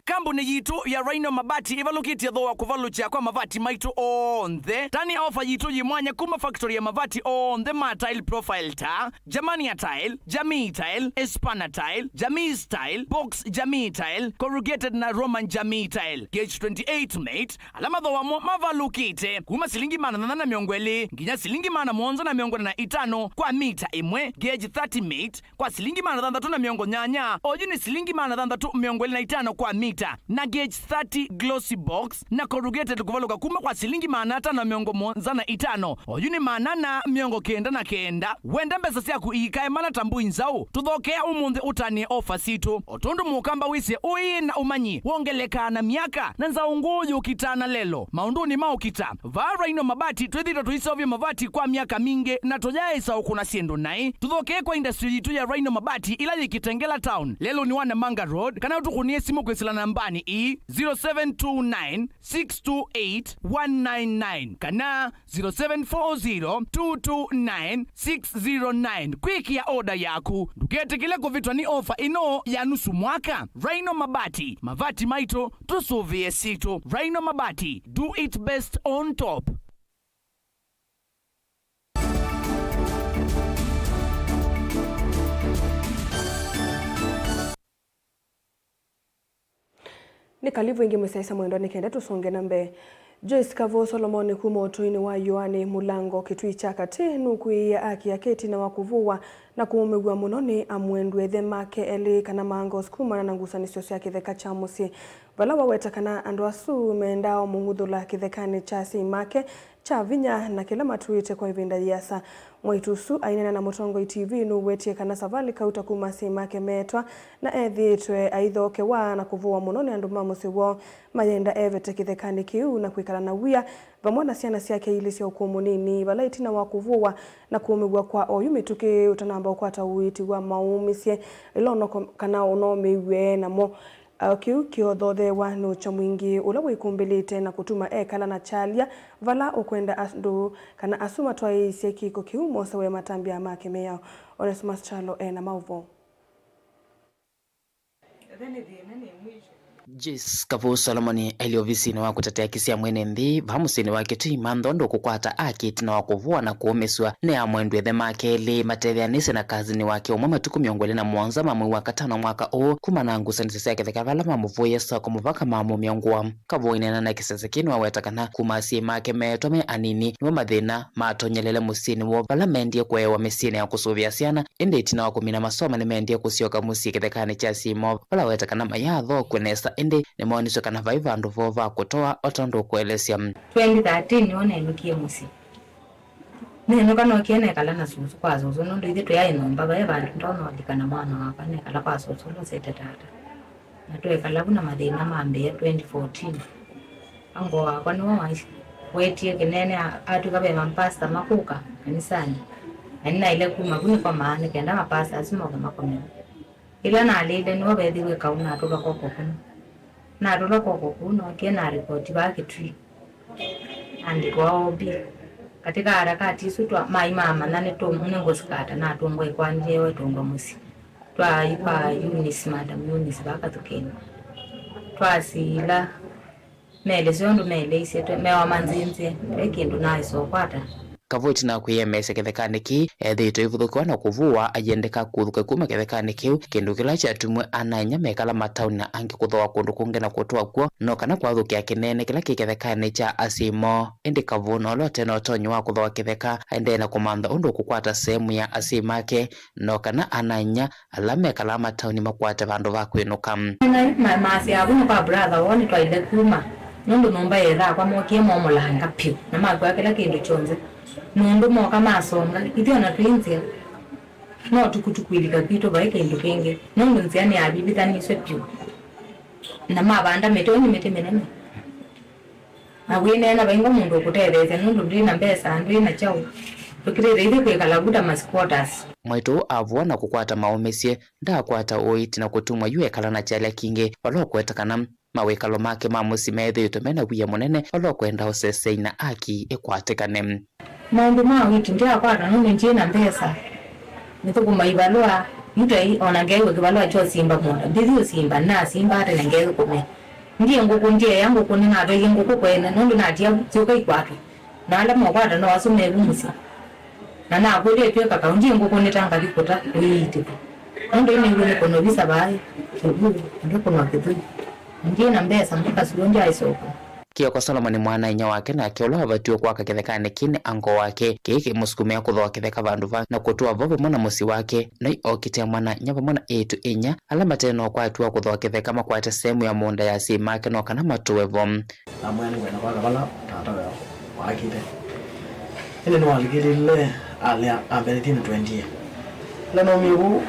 Kambuni yitũ ya Rhino Mabati ĩvalũkĩtye thooa kũvalũkya kwa mavati maitũ onthe. Tani ofa yitũ yĩ mwanya kuma factory ya mavati onthe ma tile profile ta Germania Tile, Jamii Tile, Espana Tile, Jamii Style, Box Jamii Tile, Corrugated na Roman Jamii Tile, gauge twenty-eight mate, ala mathooa mo mavalũkĩte kuma silingi maana thanthatũ na mĩongo ĩlĩ nginya silingi maana mũonza na mĩongo ĩna na itano kwa mita ĩmwe, gauge thirty mate, kwa silingi maana thanthatũ na mĩongo nyanya, oyu nĩ silingi maana thanthatũ mĩongo ĩlĩ na itano kwa mita, na gauge thirty glossy box na corrugated kũvalũka kuma kwa silingi maana atano na mĩongo mũonza na itano, oyu nĩ maana ana mĩongo kenda na kenda. Wenda mbesa syaku iikae mana ta mbũi nzaũ? Tũthokea ũmũnthĩ ũtanĩe ofa sitũ. O tondũ mũkamba wĩsĩ ũĩ na ũmanyi wongelekaa na myaka, na nzaũ ngũũ yũkitaa na lelo maũndũnĩ ma ũkita. Vaa Rhino Mabati twĩthĩĩtwe tũiseũvya mavati kwa myaka mingĩ na tũyaaĩsa ũkũna syĩndũ naĩ. Tũthokee kwa industry yitũ ya Rhino Mabati ĩla yĩ Kitengela Town, lelũnĩ wa Namanga Road, kana ũtũkũnĩe simũ kwĩsĩla nambanĩ ii, zero seven two nine, six two eight, one nine nine kana zero seven four zero, two two nine, six zero nine kwĩkĩa oda yaku. Ndũketĩkĩle kũvĩtwa nĩ ofa ĩno ya nusu mwaka. Rhino Mabati, mavati maitũ, tũsũvĩe sitũ. Rhino Mabati, do it best on top. Nĩ kalivu ĩngĩ mũsyaĩĩsya mwendwa nĩ kenda tũsonge na mbee. Joyce Kavũ Solomon kuma ũtũinĩ wa Yoani Mũlango Kĩtui kya Katĩ nũkwĩie aki ake ĩtina wa kũvũwa na kũũmĩw'a mũno nĩ amwendw'e ĩthe make elĩ kana Mangos kumana na ngusanĩsyo sya kĩtheka kya mũsyĩ, vala waweta kana andũ asu mendaa o mũng'uthũla kĩthekanĩ kya asyai make kya vinya na kĩla matũĩte kwa ĩvinda yĩasa. Mwaitũ ũsu aineena na Mũtongoi T V nũwetie kana Savali Kauta kuma asyai make meetwa na ethĩĩtwe aithokewa na kũvũwa mũno nĩ andũ ma mũsyĩ woo mayenda evete kĩthekanĩ kĩu na kwĩkala na wia vamwe na syana syake ilĩ sya ũkũũ mũnini, vala ĩtina wa kũvũwa na kũũmĩw'a kwa oyu mĩtũkĩ ũtanamba ũkwata ũiiti wa maũmĩsye ĩla ũnoko kana ũnomĩiw'e namo. Kĩu kĩothootheewa nĩ ũkya mwingĩ ũla wĩkumbĩlĩte na kũtuma ekala na kyalya vala ũkwenda andũ kana asu matwaĩĩsye kĩko kĩu mosewe matambya make mĩao. Onesmus Kyalo e na maũvoo. Joyce Kavuu Solomon ailye ovisinĩ wa kũtetea haki sya mwene nthĩ vaa mũsyĩnĩ wa Kitui mantho ndũkũkwata aki ĩtina wa kũvũwa na kũũmĩsw'a nĩ amwendw'e ĩthe make elĩ matetheanĩsye na kazini wake ũmwe matukũ mĩongo ĩlĩ na mũonza ma mwei wa katano mwaka ũũ kumana na ngusanĩsyo sya kĩtheka vala mamũvũie soko mũvaka mamumya ngũa. Kavuu aineena na kĩsese kĩĩ nĩwaweta kana kuma asyai make meetwa me anini nĩmo mathĩna matonyelele mũsyĩnĩ woo vala mendie kũewa mĩsyĩnĩ ya kũsũvĩa syana, ĩndĩ ĩtina wa kũmina masomo nĩmendie kũsyoka mũsyĩ kĩthekanĩ kya asyai moo vala waweta kana mayaathookw'e nesa ĩndĩ nĩmoonisye kana vai vandũ voo va kũtoa o ta ũndũ ũkũelesya. Twenty thirteen nĩw'o nenũkie mũsyĩ. Nenũka nookie nekala na sũsũ kwa sũsũ nũndũ ithyĩ tũyaĩ nyũmba, vaĩ vandũ ndonya ũlika na mwana wakwa, nekala kwa sũsũ ũla ũsyaĩte tata. Na twekala vu na mathĩna mambĩĩa twenty fourteen. Uncle wakwa nĩwe wawetie kĩnene, a- atw'ĩka ve mapasta makũka kanisanĩ, na nĩnaĩle kuma vu nĩkomaa nĩ kenda mapasta asu moke makome vu. Ĩla nalĩile nĩvo veethĩiwe kaũ natũlwa kw'oko kũu. Natũlwa kw'oko kũu nookie na ripoti vaa Kitui. Andĩkwa O B. Katĩ ka harakati isu twa maĩ mamanya nĩtũ- nĩngũsikata natũngwa ĩkwanĩlye ĩtũngwa mũsyĩ. Twaĩ kwa Eunice, Madam Eunice vaa Kathukeni. Twasila. Meelesya ũndũ meeleisye twe mewa manzĩnzĩe, ve kĩndũ naaĩsa ũkwata. Kavuu ĩtina wa kwĩyembeesya kĩthekanĩ kĩĩ, ethĩĩtwe aivũthũkĩwa na kũvũwa, aiendeka kũthũka kuma kĩthekanĩ kĩu, kĩndũ kĩla kyatumie ana-a-inyia mekala mataoni na angĩ kũthooa kũndũ kũngĩ na kũtũa kw'o, no kana kwathũkĩa kĩneene kĩla kĩ kĩthekanĩ kya asyai moo. Ĩndĩ Kavuu na ũla ũte na ũtonyi wa kũthooa kĩtheka, aendee na kũmantha ũndũ ũkũkwata sehemu ya asyai make, no kana ana-a-inyia ala mekalaa mataoni makwate vandũ va kwĩnũka. Naĩ ma- maasya avu nĩ kwa brother woo nĩtwaile kuma, nũndũ nyũmba yĩ ĩthakwa, mokie momũlanga pyũ na makw'a kĩla kĩndũ kyonthe. Nũndũ mooka masonga, ithyĩ ona twĩ nzĩa, No tukutuku ĩvika kwitũ vai kĩndũ kĩngĩ, nũndũ nzĩa nĩyavĩvĩthanĩsw'e vyũ, na mavanda mĩtĩ, ũũ nĩ mĩtĩ mĩnene. Na wĩneena vaingwa mũndũ ũkũtetheesya nũndũ ndwĩ na mbesa, ndwĩ na kyaũ. Tũkĩlĩte ithyĩ kwĩkala vu ta ma squatters. Mwaitũ ũũ avũa na kũkwata maũmĩsye, ndaakwata ũiiti na kũtumwa yu ekala na kyalya kingĩ, vala ũkweta kana mawĩkalo make ma mũsyĩ methĩĩtwe me na wia mũnene, vala ũkwenda ũseseĩ na aki ĩkwatĩkane. Maũndũ ma ũiiti ndyakwata nũndũ ndyĩ na mbesa. Nĩthũkũma ivalũa, yu tai o na ngeew'a kĩvalũa kya ũsimba mũũnda, ndĩthi ũsimba, nasimba tene ngethũkũme. Ndiĩ ngũkũ, ndyeea ngũkũ, nĩnatwaie ngũkũ kwene, nũndũ natia syũka ikwatwe. Na ala mokwata no asu me vu mũsyĩ. Na nakũlya ĩtw'ĩka kaũ, ndiĩ ngũkũ nĩta ngathi kũta ũiitĩka. Nũndũ ĩnĩw'e nĩkũnwa visa vaaĩ, kĩvuu, ndĩkũnwa kĩthũi. Ndiĩ na mbesa, mpaka sua ndyaĩsũka. Kĩoko Solomon mwana-a-inyia wake nake ũla wavatiwe kwaka kĩthekanĩ kĩĩ nĩ uncle wake, kĩĩ kĩmũsukumĩa kũthooa kĩtheka vandũ va na kũtũa vo vamwe na mũsyĩ wake. Noi okĩte mwana-a-inyia vamwe na eĩtu inya ala mate na ũkwati wa kũthooa kĩtheka makwate sehemu ya mũũnda ya asyai make no kana matũe vo. Namwĩa nĩngwenda kwaka vala tata wao waakĩte. Ĩndĩ nĩwalikĩlĩle alea ambelĩtie nĩtwendie. Ĩla naumie vau,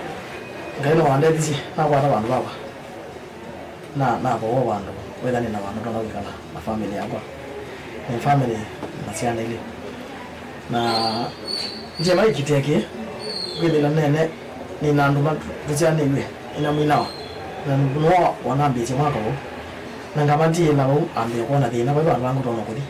Ngai nĩwandethisye nakwata vandũ vakwa. Na nakowa vandũ, wĩthani na vandũ ndonya kwĩkala na family yakwa. Nĩ family na syana ilĩ. Na ndyĩ maikitĩe kĩ, kwĩthĩla nene nĩ na andũ matũsyaanĩw'e ĩna mwinawa. Na nĩwo wanambĩĩsye mwaka ũũ. Na ngamatiĩla vau ambĩe kwona thĩna vai vandũ vangũtonya kũthi.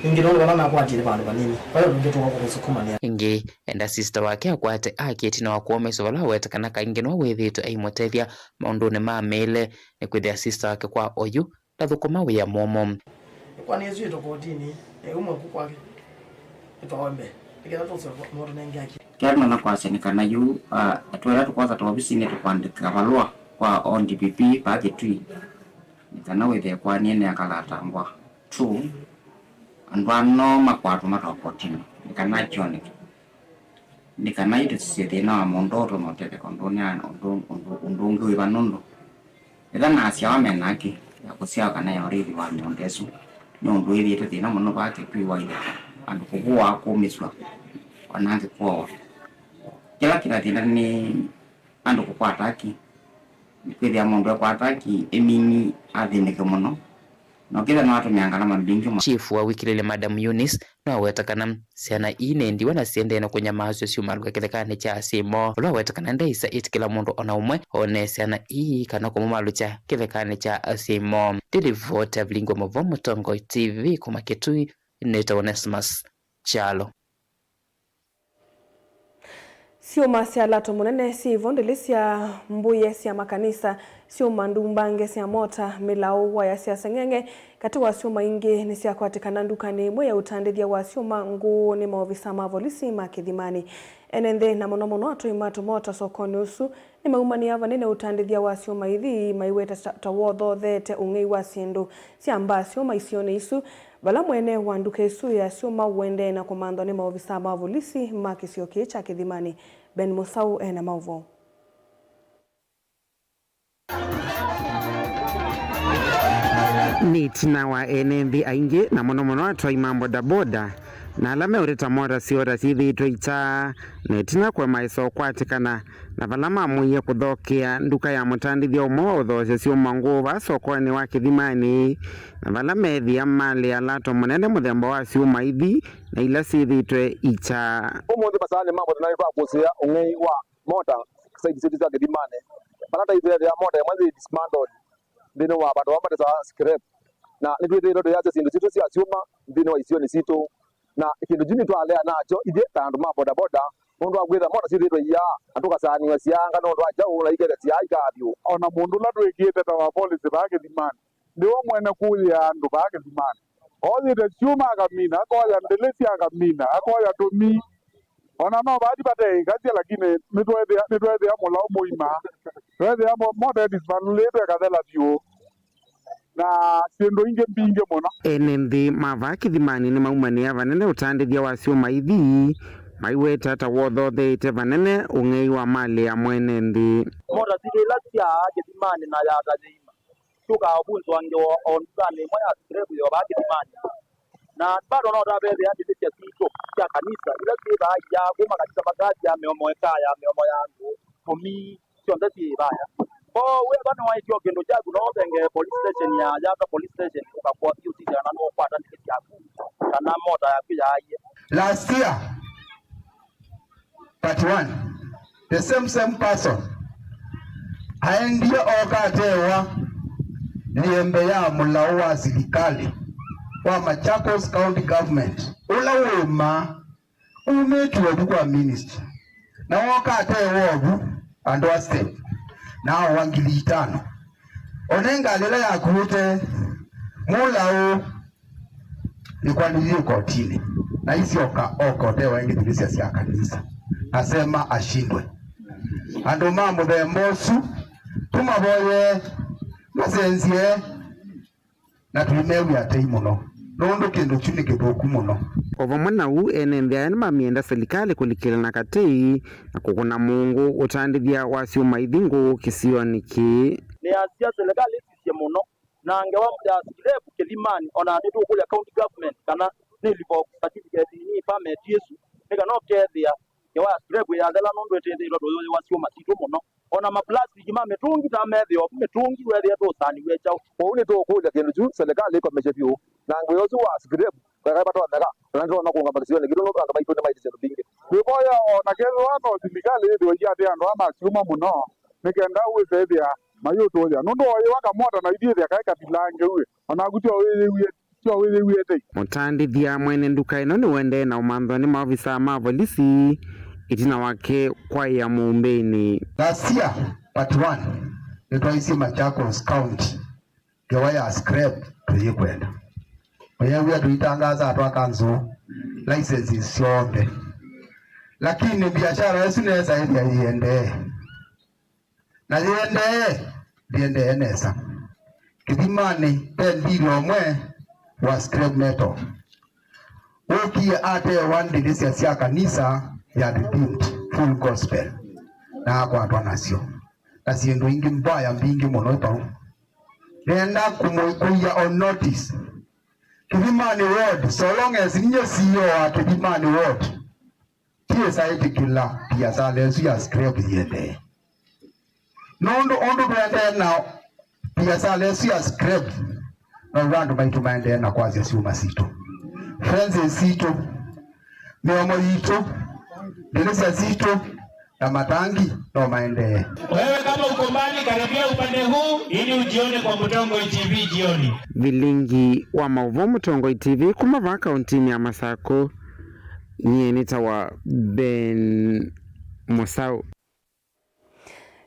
Ningĩ nũndũ vala nakwatile vandũ vanini, vai ũndũ ũngĩ tũka kũsũkũmanĩa. Ĩngĩ, enda sista wake akwate aki ĩtina wa kũũmĩswa vala waweta kana kaingĩ nĩwe wĩthĩĩtwe aimũtethya maũndũnĩ ma mĩĩle, nĩkwĩthĩa sista wake kwa oyu ndathũkũma wĩa mũmũ. Ĩkwani ĩsu ĩtũ kotinĩ, ĩu mwaku kwake. Ĩtwawe mbee, nĩkenda tũswe mũtũnenge aki. Kĩla nona kwasya nĩ kana yu, ah, atwela tũkwatha ta ovisinĩ tũkwandĩka valũa kwa O D P P vaa Kĩtui, nĩ kana wĩthĩe kwani nĩ akalatangwa. Two, andũ ano makwatwa matwawa kotinĩ, nĩ kana kyoneke. Nĩ kana itũsisye thĩna wa mũndũ ũtonya ũtetheka ũndũnĩ, ũndũ, ũndũ, ũndũ ũngĩ wĩva nũndũ ĩtha na asyawa me na haki ya kũsyawa kana ya ũrĩthi wa mĩũnda ĩsu, nĩ ũndũ wĩthĩĩtwe thĩna mũno vaa Kĩtui wa itheka, andũ kũvũwa, kũmĩsw'a, o na angĩ kũawa. Kĩla kĩna thĩna nĩ andũ kũkwata haki, nĩkwĩthĩa mũndũ ekwata haki ĩmini athĩnĩke mũno, na ũkĩthĩa no atũmĩa ngalama mbingĩ mũno. Chief wa Wikilili Madam Eunice no aweta kana syana ii nĩ ndiwa na siendee na kũnyamaasw'a syumalw'e kĩthekanĩ kya asyai moo, ũla waweta kana ndaisa ĩtĩkĩla mũndũ o na ũmwe one syana ii kana kũmũmalũkya kĩthekanĩ kya asyai moo. Ndĩlivoti ya Vilingwa Mavo, Mũtongoi T V kuma Kĩtui, nĩtawa Onesmus Kyalo. Syũma sya lato mũnene syĩ ivondele sya mbũye sya makanisa, syũma ndumbange sya mota, mĩlaũ, waya sya seng'enge, katĩ wa syũma ingĩ nĩsyakwatĩkana ndukanĩ ĩmwe ya ũtandĩthya wa syũma ngũũ nĩ maovisa ma volisi ma Kĩthimanĩ. Ene nthĩ, na mũno mũno atwai ma tũmota sokonĩ ũsu, nĩmaumanĩa vanene ũtandĩthya wa syũma ithi maiweta ta, ta wothothete ũng'ei wa syĩndũ sya mbaa syũma isionĩ isu, vala mwene wa nduka ĩsu ya syũma ũendee na kũmanthwa nĩ maovisa ma volisi ma kĩsio kĩĩ kya Kĩthimanĩ. Ben Mũsaũ ena maũvoo. Nĩ ĩtina wa ene nthĩ aingĩ, na mũno mũno atwai ma bodaboda, na ala meũteta mota syoo ta syĩthĩĩtwe ikyaa, na ĩtina kũemaĩsa ũkwatĩkana, na vala mamũie kũthokea nduka ya mũtandĩthya ũmwe wa ũthoosya syũma ngũũ vaa sokonĩ wa Kĩthimanĩ, na vala meethĩa malĩ alato mũnene mũthemba wa syũma ithi na ila syĩthĩĩtwe ikyaa. Ũmũnthĩ masaanĩ ma mota nĩtwakũsĩĩa ũng'ei wa mota side sitũ sya Kĩthimanĩ, vala ta ithweethĩa mota ĩmwe yĩ dismantled nthĩnĩ wa vandũ vamwe vatasaa scrap, na nĩtwĩthĩĩtwe tũyasya syĩndũ sitũ sya syũma nthĩnĩ wa isionĩ sitũ, na kĩndũ kyu nĩtwalea nakyo ithyĩ ta andũ ma bodaboda, nũndũ wa kwĩthĩa mota syĩthĩĩtwe iyaa, na tũkasaanĩw'a syaanga nũndũ wa kyaũ, na ikethĩa syaai kaa vyũ. O na mũndũ ũla twĩkĩĩte ta wa volisi vaa Kĩthimanĩ, nĩwe mwene kũyĩa andũ vaa Kĩthimanĩ. Ooyĩte syũma akamina, akoya ndĩlĩsya akamina, akoya tũmii. O na no vati vate ĩkasya, lakini nĩtweethĩa, nĩtweethĩa mũlaũ mũima. Tweethĩa mo-, mota ĩdismantlĩtwe ĩkathela vyũ. Na syĩndũ ingĩ mbingĩ mũno. Ene nthĩ ma vaa Kĩthimanĩ nĩmaumanĩa vanene ũtandĩthya wa syũma ithi, maiweta ta wothotheete vanene ũng'ei wa malĩ ya mwene nthĩ. Mota sitũ ila sya Kĩthimanĩ na ya Tathĩima syũkaa ũvunzwa ngewa o ndukanĩ ĩmwe ya scrap yo vaa Kĩthimanĩ. Na bado no tavethĩa ndĩlĩsya sitũ sya kanisa ila syĩthaa iya kuma kanisa makasya mĩomo ĩkaya mĩomo ya andũ tũmi syonthe syĩ vaya. Ko wĩva nĩwaĩtye o kĩndũ kyaku, no ũthengee police station ya Yata police station, ũkakũa vyũ ũsisye kana nũũkwata ndĩlĩ syaku kana mota yaku yaaie. Last year, part one, the same, same person aendie okatewa ĩembe ya mũlaũ wa silikalĩ wa Machakos County Government, ũla wĩ ma umĩtw'e vu kwa ministry, na woka atewa ovu andũ a step, na aũa ngili itano. One ngalĩ ĩla yakuĩte mũlaũ nĩkwanĩie kotinĩ, na isyoka oka ũtewa ĩngĩ ndĩlĩsya sya kanisa, asema ashindwe. Andũ ma mũthemba ũsu tũmavoyee masenzye. Na tũimew'a tei mũno, nũndũ kĩndũ kyu nĩ kĩthũku mũno. O vamwe na ũu, ene nthĩ aya nĩmamĩenda silikalĩ kũlikĩla na katei na kũkũna mũngũ ũtandĩthya wa syũma ithi ngũũ kĩsionĩ kĩĩ. Nĩasya silikalĩ ĩsisye mũno na ngewa ya scrap kĩthimanĩ, o na nĩtũkũlya county government kana nĩ revoke certificate nĩ permit ĩsu, nĩ kana ũkethĩa ngewa ya scrap ĩyathela, nũndũ ĩtĩthĩtwe tũyũyĩwa syũma sitũ mũno. O na maplastic ma mĩtũngi ta methĩwa ovu mĩtũngi, wethĩa tũũsaniw'e kyaũ? Kwoou nĩtũũkũlya kĩndũ kyu silikalĩ ĩkomesye vyũ, na ngũya ũsu wa scrap ndakaĩ vatonyeka, na nĩtũtonya kũũngama kĩsionĩ kitũ, nũndũ andũ maitũ nĩmaĩtye syĩndũ mbingĩ. Twĩvoya o na kethĩwa no silikalĩ yĩthĩwe ĩiatĩĩa andũ aa ma syũma mũno, nĩ kenda wĩse ĩthĩa mayĩũtũũthya, nũndũ o yĩwa kamota na ithyĩ ĩthĩa kaĩ kathilange ũĩ, o naku tyo wĩyĩw'ĩe. Syo wĩyĩw'ĩe tei. Mũtandĩthya mwene nduka ĩno nĩũendee na ũmanthwa nĩ maovisaa ma volisi ĩtina wake kwaĩa mũumbĩnĩ. Last year, part one, nĩtwaisye Machakos County ngewa ya scrap tũyĩkwenda. Ũyew'a tũitangaza atwa kanzũ licenses syonthe. Lakini biashara ĩsu nesa ĩthĩa ĩendee. Na yĩendee, ndĩendee nesa. Kĩthimanĩ, ve ndilo ũmwe wa scrap metal wũkie atewa ndĩlĩsya sya kanisa ya Redeemed Full Gospel, na akwatwa nasyo na syĩndũ ingĩ mbaya mbingĩ mũno vau. Nĩenda kũmũĩkũĩa on notice. Kĩthimanĩ Ward, so long as ninyie C E O wa Kĩthimanĩ Ward, tiĩsa ĩtĩkĩla biasala ĩsu ya scrap yĩendee. Nũndũ ũndũ tũendee na biasala ĩsu ya scrap, now'o andũ maitũ maendee na kwasya syũma sitũ, fences sitũ, mĩomo yitũ, ndĩlĩsya sitũ, na matangi no maendee. Wewe kama uko mbali, karibia upande huu ili ujione kwa Mtongoi T V jioni. Vilingi wa maũvoo Mtongoi T V kuma vaa kauntinĩ ya Masakũ. Nyie nĩtawa Ben Mũsaũ.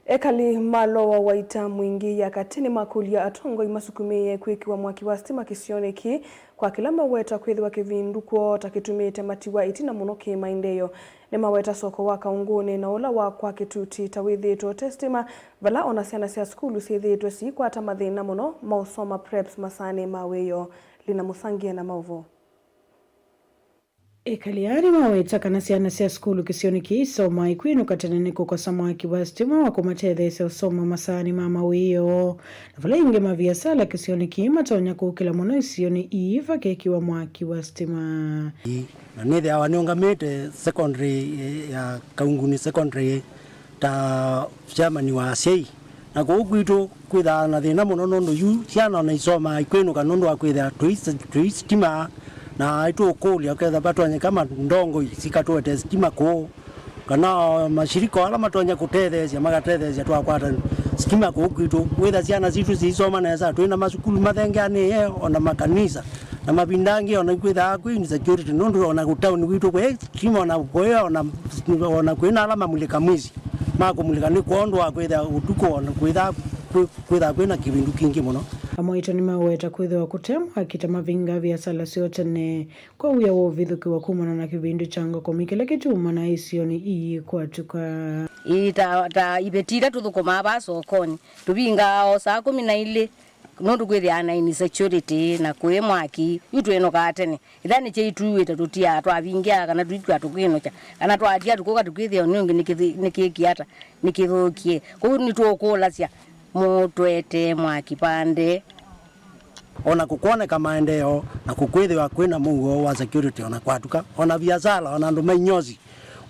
Ekali ma Lower Waita Mwingi ya katĩ nĩmakũlya atongoi masukumĩĩe kwĩkĩwa mwaki wa sitima kĩsionĩ kĩĩ, kwa kĩla maweta kwĩthĩwa kĩvindu kwoo ta kĩtumĩte matiwa ĩtina mũno kĩ-maendeeo. Nĩmaweta soko wa Kaũngũnĩ na ũla wa kwa Kĩtuti ta wĩthĩĩtwe ũte sitima, vala ona syana sya sukulu syĩthĩĩtwe siikwata mathĩna mũno maũsoma preps masaanĩ ma wĩoo. Lina Mũsangie na maũvoo. Ekali aa nĩmaweta kana syana sya sukulu kĩsionĩ kĩĩ isomaa ikwĩnũka tene nĩ kũkosa mwaki wa sitima wa kũmatetheesya ũsoma masaanĩ ma mawĩoo, na vala ĩngĩ maviasala kĩsionĩ kĩĩ matonya kũkĩla mũno isionĩ ii vakekĩwa mwaki wa sitima. Na nĩthĩawa nĩũngamĩte secondary, eh, ya Kaũngũnĩ Secondary ta chairman wa asyai. Na kũu kwitũ kwĩthaa na thĩna mũno nũndũ yu syana ona isomaa ikwĩnũka nũndũ wa kwĩthĩa tũi, tũi sitima, na aitũkũlya ũketha vatonyeka mandongoi sikatũete sitima kũu, kana mashirika ala matonya kũtetheesya makatetheesya twakwata sitima kũu kwitũ. Wĩtha syana sitũ siisoma nesa, twĩ na masukulu mathengeanĩe, ona makanisa, na mavinda angĩ ona ikwĩthaa kwĩ insecurity nũndũ ona kũtaũni kwitũ kwĩ sitima ona kwĩ ona, ona kwĩ na ala mamulĩka mwisi. Ma kũmulĩka nĩ kwondũ wa kwĩthĩa ũtukũ ona kwĩthaa kwĩ-, kwĩthaa kwĩ na kĩvindu kingĩ mũno. Amwe aitũ nĩmaweta kwĩthĩwa kũte mwaki ta mavinga viasala syoo tene kwa wĩa wa ũvithũkĩwa kumana na kĩvindu kya ngokomi kĩla kĩtumana isionĩ ii kwatuka. Ĩĩ, ta, ta iveti ila tũthũkũmaa vaa sokonĩ, tũvingaa o saa kũmi na ilĩ. Nũndũ kwĩthĩaa na insecurity na kũĩ mwaki, yu twĩnũkaa tene. Ĩtha nĩkyo ituĩte tũtiaa twavingĩa kana tũikw'a tũkwĩnũkya, kana twatia tũkũka tũkwĩthĩa nĩ ũngĩ nĩkĩthĩ-, nĩkĩkie ata, nĩkĩthũkie. Kwoou nĩtũũkũlasya mũtũetee mwaki vande. Ona kũkwoneka maendeeo, na kũkwĩthĩwa kwĩna mũuo wa security ona kwatuka, ona viasala, ona andũ ma inyosi,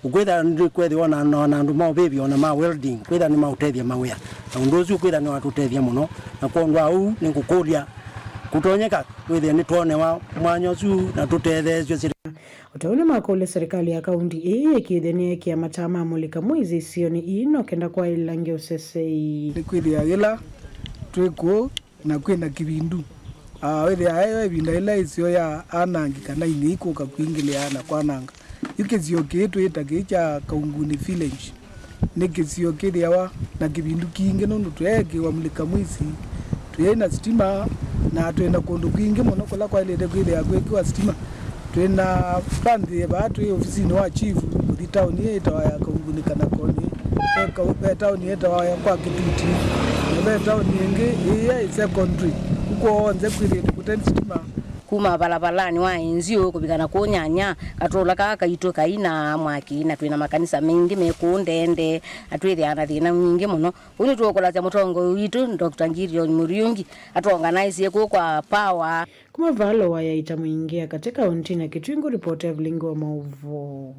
ũkwĩthĩa nĩkwĩthĩwa ona, ona andũ ma ũvĩvi, ona ma welding, kwĩthĩa nĩmaũtethya mawĩa. Na ũndũ ũsu ũkwĩthĩa nĩwatũtethya mũno, na kwondũ wa ũu nĩngũkũlya kũtonyeka kwĩthĩa nĩtwonewa mwanya ũsu na tũtetheesw'e sirikali. O ta ũu nĩmakũlya serikali ya kaunti ĩĩ yĩkĩĩthye nĩyekĩa mataa ma mũlika mwĩsĩ isionĩ ii no kenda kwaĩlĩla ngeũsesei. Nĩkwĩthĩa yĩla twĩ kũũ na kwĩna kĩvindu, ah, wĩthĩaa ĩyo ĩvinda yĩla ĩsio yaanangĩka na ing'ei kũka kwingĩlĩa na kwananga. Yu kĩsio kĩĩ twĩĩta kĩĩ kya Kaunguni Village. Nĩ kĩsio kĩthĩawa na kĩvindu kingĩ nũndũ tũyeekĩwa mũlika mwĩsĩ, tũyaĩ na sitima, na twĩ na kũndũ kwingĩ mũno kũla kwaĩlĩte kwĩthĩa kwĩkĩwa sitima. Twĩ na bandhi vaa twĩ ofisinĩ wa chief, kũthi taoni ĩĩ ĩtawa ya Kaunguni kana Koni, ve kau-, ve taoni ĩtawa ya kwa Kĩtuti, na ve taoni ĩngĩ ĩĩ yaĩ secondary. Ũkw'o w'onthe kwĩthĩĩtwe kũte sitima. Kuma valavalanĩ wa Ĩnzyũ kũvika na kũũ Nyanya, katũla kaa kaitũ kaina mwaki, na twĩ na makanisa maingĩ me kũũ ndende, na twĩthĩaa na thĩna mwingĩ mũno. Ũu nĩtũũkũlasya mũtongoi witũ, Doctor Gideon Muriungi, atũonganaisye kũũ kwa power. Kuma vaa lowa ya ita mũingĩ ya katĩ kauntinĩ ya Kitui, ngũripota Evelyn wa maũvoo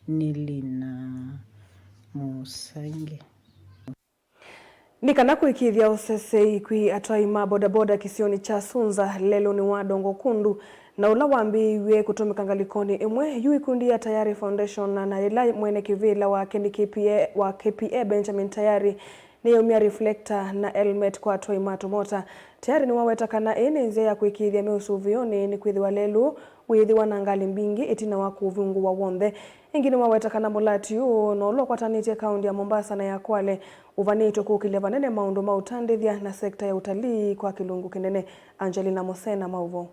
nĩ Lina Mũsangi. Nĩ kana kũĩkĩĩthya ũsesei kwĩ atwai ma bodaboda kĩsionĩ kya Sunza lelũnĩ wa Dongo Kundu, na ũla wambĩĩiw'e kũtũmĩka ngalĩkonĩ ĩmwe, yu ikundi ya Tayari Foundation na yĩla mwene kĩvĩla wake nĩ K P A wa K P A Benjamin Tayari nĩyaumya reflector na helmet kwa atwai ma tũmota. Tayari nĩwaweta kana ĩĩ nĩ nzĩa ya kũĩkĩĩthya me ũsũvĩonĩ nĩkwĩthĩwa lelũ wĩĩthĩwa na ngalĩ mbingĩ ĩtina wa kũvingũwa w'onthe. Ĩngĩ nĩwaweta kana mũlati ũũ no ũla ũkwatanĩtye kaũnti ya Mombasa na ya Kwale ũvanĩtwe kũkĩlya vanene maũndũ ma ũtandĩthya na sekta ya ũtalii kwa kĩlungu kĩnene. Angelina Musena, maũvoo.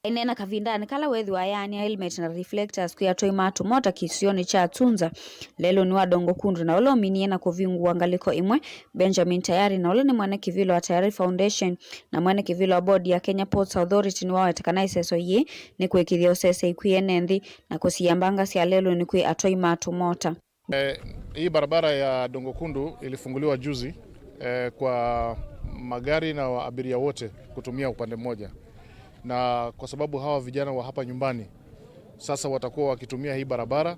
Aineena kavindanĩ kala weethĩwa ayaanĩa helmet na reflectors kwĩ atwai ma tũmota kĩsionĩ kya Tunza, lelũnĩ wa Dongo Kundu, na ũla ũminie na kũvingũa ngalĩko ĩmwe, Benjamin Tayari, na ũla nĩ mwene kĩvĩla wa Tayari Foundation na mwene kĩvĩla wa bodi ya Kenya Ports Authority, nĩwaweta kana ĩseso yĩĩ nĩ kũĩkĩĩthya ũsesei kwĩ ene nthĩ na kũsiĩa mbanga sya lelũnĩ kwĩ atwai ma tũmota. Eh, hii barabara ya Dongo Kundu ilifunguliwa juzi, eh, kwa magari na wa-, abiria wote kutumia upande mmoja. Na kwa sababu hawa vijana wa hapa nyumbani sasa watakuwa wakitumia hii barabara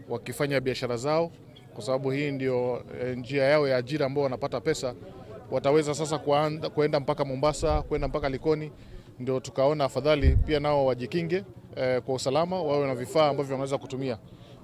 wakifanya biashara zao, kwa sababu hii ndio, eh, njia yao ya ajira ambao wanapata pesa, wataweza sasa kuanda-, kuenda mpaka Mombasa, kuenda mpaka Likoni. Ndio tukaona afadhali pia nao wajikinge, eh, kwa usalama, wawe na vifaa ambavyo wanaweza kutumia.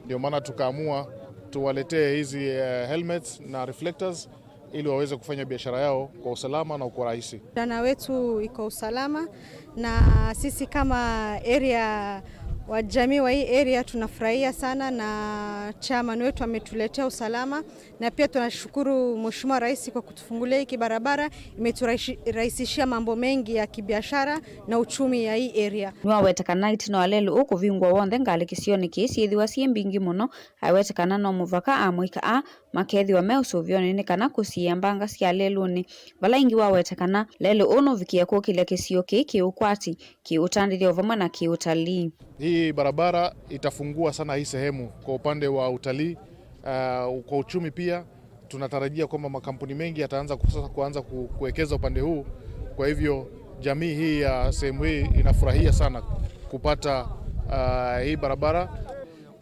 Ndio maana tukaamua tuwaletee hizi, eh, helmets na reflectors ili waweze kufanya biashara yao kwa usalama na kwa urahisi. Vijana wetu iko usalama, na sisi kama area, wa jamii wa hii area tunafurahia sana, na chairman wetu ametuletea usalama, na pia tunashukuru Mheshimiwa Rais kwa kutufungulia hiki barabara, imeturahishi-, rahisishia mambo mengi ya kibiashara na uchumi ya hii area. Nĩwaweta kana ĩtina wa lelũ ũkũvingũa w'onthe, ngalĩ kĩsionĩ kĩĩ syĩthĩwa syĩ mbingĩ mũno. Aiweta kana no mũvaka amũika aa makethĩwa me ũsũvĩonĩ nĩ kana kũsiĩa mbanga sya lelũnĩ, vala ĩngĩ waweta kana lelũ ũũ nũvikĩe kũkĩlya kĩsio kĩĩ kĩũkwati, kĩũtandĩthya o vamwe na kĩũtalii. Hii barabara itafungua sana hii sehemu kwa upande wa utalii, ah, kwa uchumi pia. Tunatarajia kwamba makampuni mengi yataanza ku-, sasa kuanza ku-, kuwekeza upande huu. Kwa hivyo jamii hii ya sehemu hii inafurahia sana kupata, ah, hii barabara.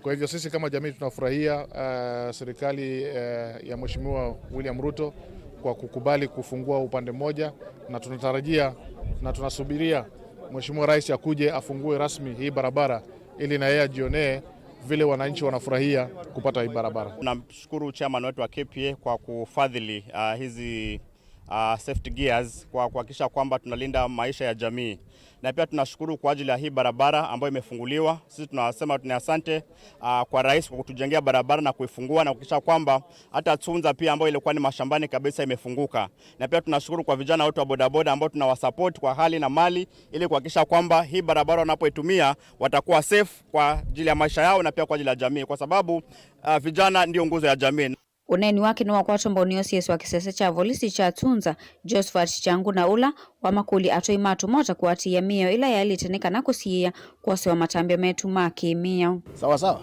Kwa hivyo sisi kama jamii tunafurahia, ah, serikali, eh, ya Mheshimiwa William Ruto kwa kukubali kufungua upande mmoja, na tunatarajia na tunasubiria Mheshimiwa Rais akuje afungue rasmi hii barabara ili na yeye ajionee vile wananchi wanafurahia kupata hii barabara. Tunamshukuru chairman wetu wa K P A kwa kufadhili, ah, hizi, ah, safety gears kwa kuhakikisha kwamba tunalinda maisha ya jamii. Na pia tunashukuru kwa ajili ya hii barabara ambayo imefunguliwa. Sisi tunasema tuna asante, ah, kwa rais kwa kutujengea barabara na kuifungua na kuhakikisha kwamba hata Tunza pia ambayo ilikuwa ni mashambani kabisa imefunguka. Na pia tunashukuru kwa vijana wetu wa bodaboda ambao tunawasupport kwa hali na mali ili kuhakikisha kwamba hii barabara wanapoitumia watakuwa safe kwa ajili ya maisha yao na pia kwa ajili ya jamii, kwa sababu, ah, vijana ndio nguzo ya jamii. Ũneeni wake nĩwakwatwa mbaũ nĩ O C S wa kĩsese kya volisi kya Tunza, Josephat Kyanguna, ũla wamakũlya atwai ma tũmota kũatĩĩa mĩao ĩla yaĩlĩte nĩ kana kũsiĩĩa kwosewa matambya metu ma kĩmĩao. Sawa sawa.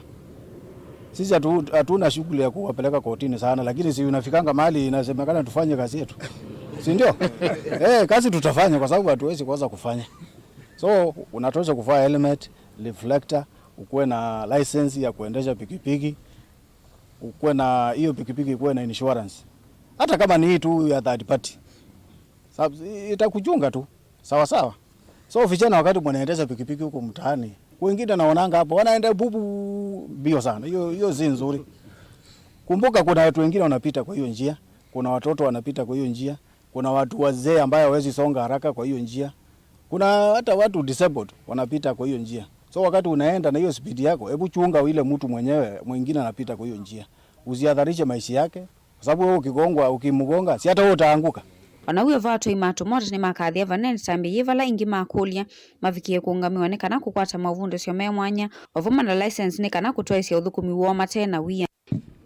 Sisi hatu-, hatuna shughuli ya kuwapeleka kotini sana, lakini si unafikanga mahali inasemekana tufanye kazi yetu. Si ndio? Eh, kazi tutafanya kwa sababu hatuwezi kosa kufanya. So, unatosha kuvaa helmet, reflector, ukuwe na license ya kuendesha pikipiki, ukuwe na hiyo pikipiki, ikuwe na insurance. Hata kama ni hii tu ya third party. Sab-, itakuchunga tu. Sawa sawa. So, vijana, wakati mnaendesha pikipiki huko mtaani, wengine naonanga hapo wanaenda bubu mbio sana. Hiyo, hiyo si nzuri. Kumbuka kuna watu wengine wanapita kwa hiyo njia, kuna watoto wanapita kwa hiyo njia, kuna watu wazee ambayo hawezi songa haraka kwa hiyo njia, kuna hata watu disabled wanapita kwa hiyo njia. So, wakati unaenda na hiyo speed yako, hebu chunga ile mtu mwenyewe mwingine anapita kwa hiyo njia. Usihatarishe maisha yake, kwa sababu wewe ukigongwa, ukimgonga, si hata wewe utaanguka. Ona w'o vo atwai ma tũmota nĩmakathĩa vanene ĩtambya yĩ vala aingĩ makũlya mavikie kũũngamĩwa nĩ kana kũkwata movundĩsyo me mwanya, o vamwe na license nĩ kana kũtwaĩsya ũthũkũmi woo mate na wia.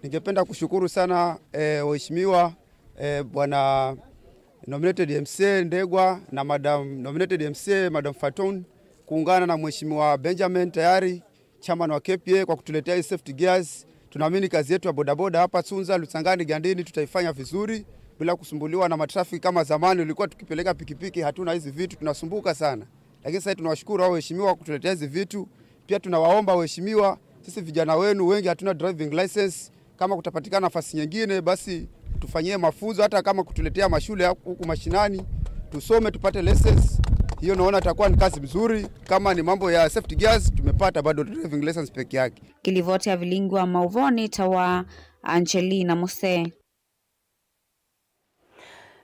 Ningependa kushukuru sana, eh, waheshimiwa, eh, bwana nominated M C A Ndegwa na madam nominated M C A, madam Fatun, kuungana na mheshimiwa Benjamin Tayari, chairman wa K P A, kwa kutuletea hii safety gears. Tunaamini kazi yetu ya bodaboda hapa Tsunza, Lutsangani, Gandini tutaifanya vizuri bila kusumbuliwa na matrafiki kama zamani. Ulikuwa tukipeleka pikipiki, hatuna hizi vitu, tunasumbuka sana. Lakini sasa tunawashukuru hao waheshimiwa kwa kutuletea hizi vitu. Pia tunawaomba waheshimiwa, sisi vijana wenu wengi hatuna driving license. Kama kutapatikana nafasi nyingine, basi tufanyie mafunzo, hata kama kutuletea mashule ya huku mashinani, tusome, tupate license. Hiyo naona itakuwa ni kazi mzuri. Kama ni mambo ya safety gears, tumepata bado driving license peke yake. Kĩlivoti ya vilingi wa maũvoo nĩtawa Angelina Musee.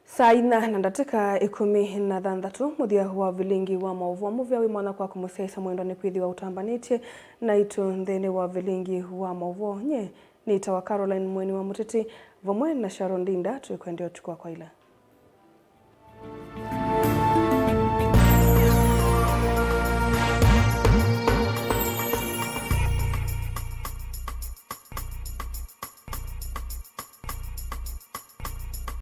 Saa inya na ndatĩka ĩkũmi na thanthatũ, mũthya wa vilingi wa maũvoo mũvea wĩ mwana kwa kũmũsyaĩsya mwendwa nĩ kwĩthĩwa ũtambanĩtye naitũ nthĩnĩ wa vilingi wa maũvoo. Nye nĩtawa Caroline Mweni wa Mũtĩtĩ, vamwe na Sharon Ndinda, twĩkwendea ũtukũ wa kwaĩla.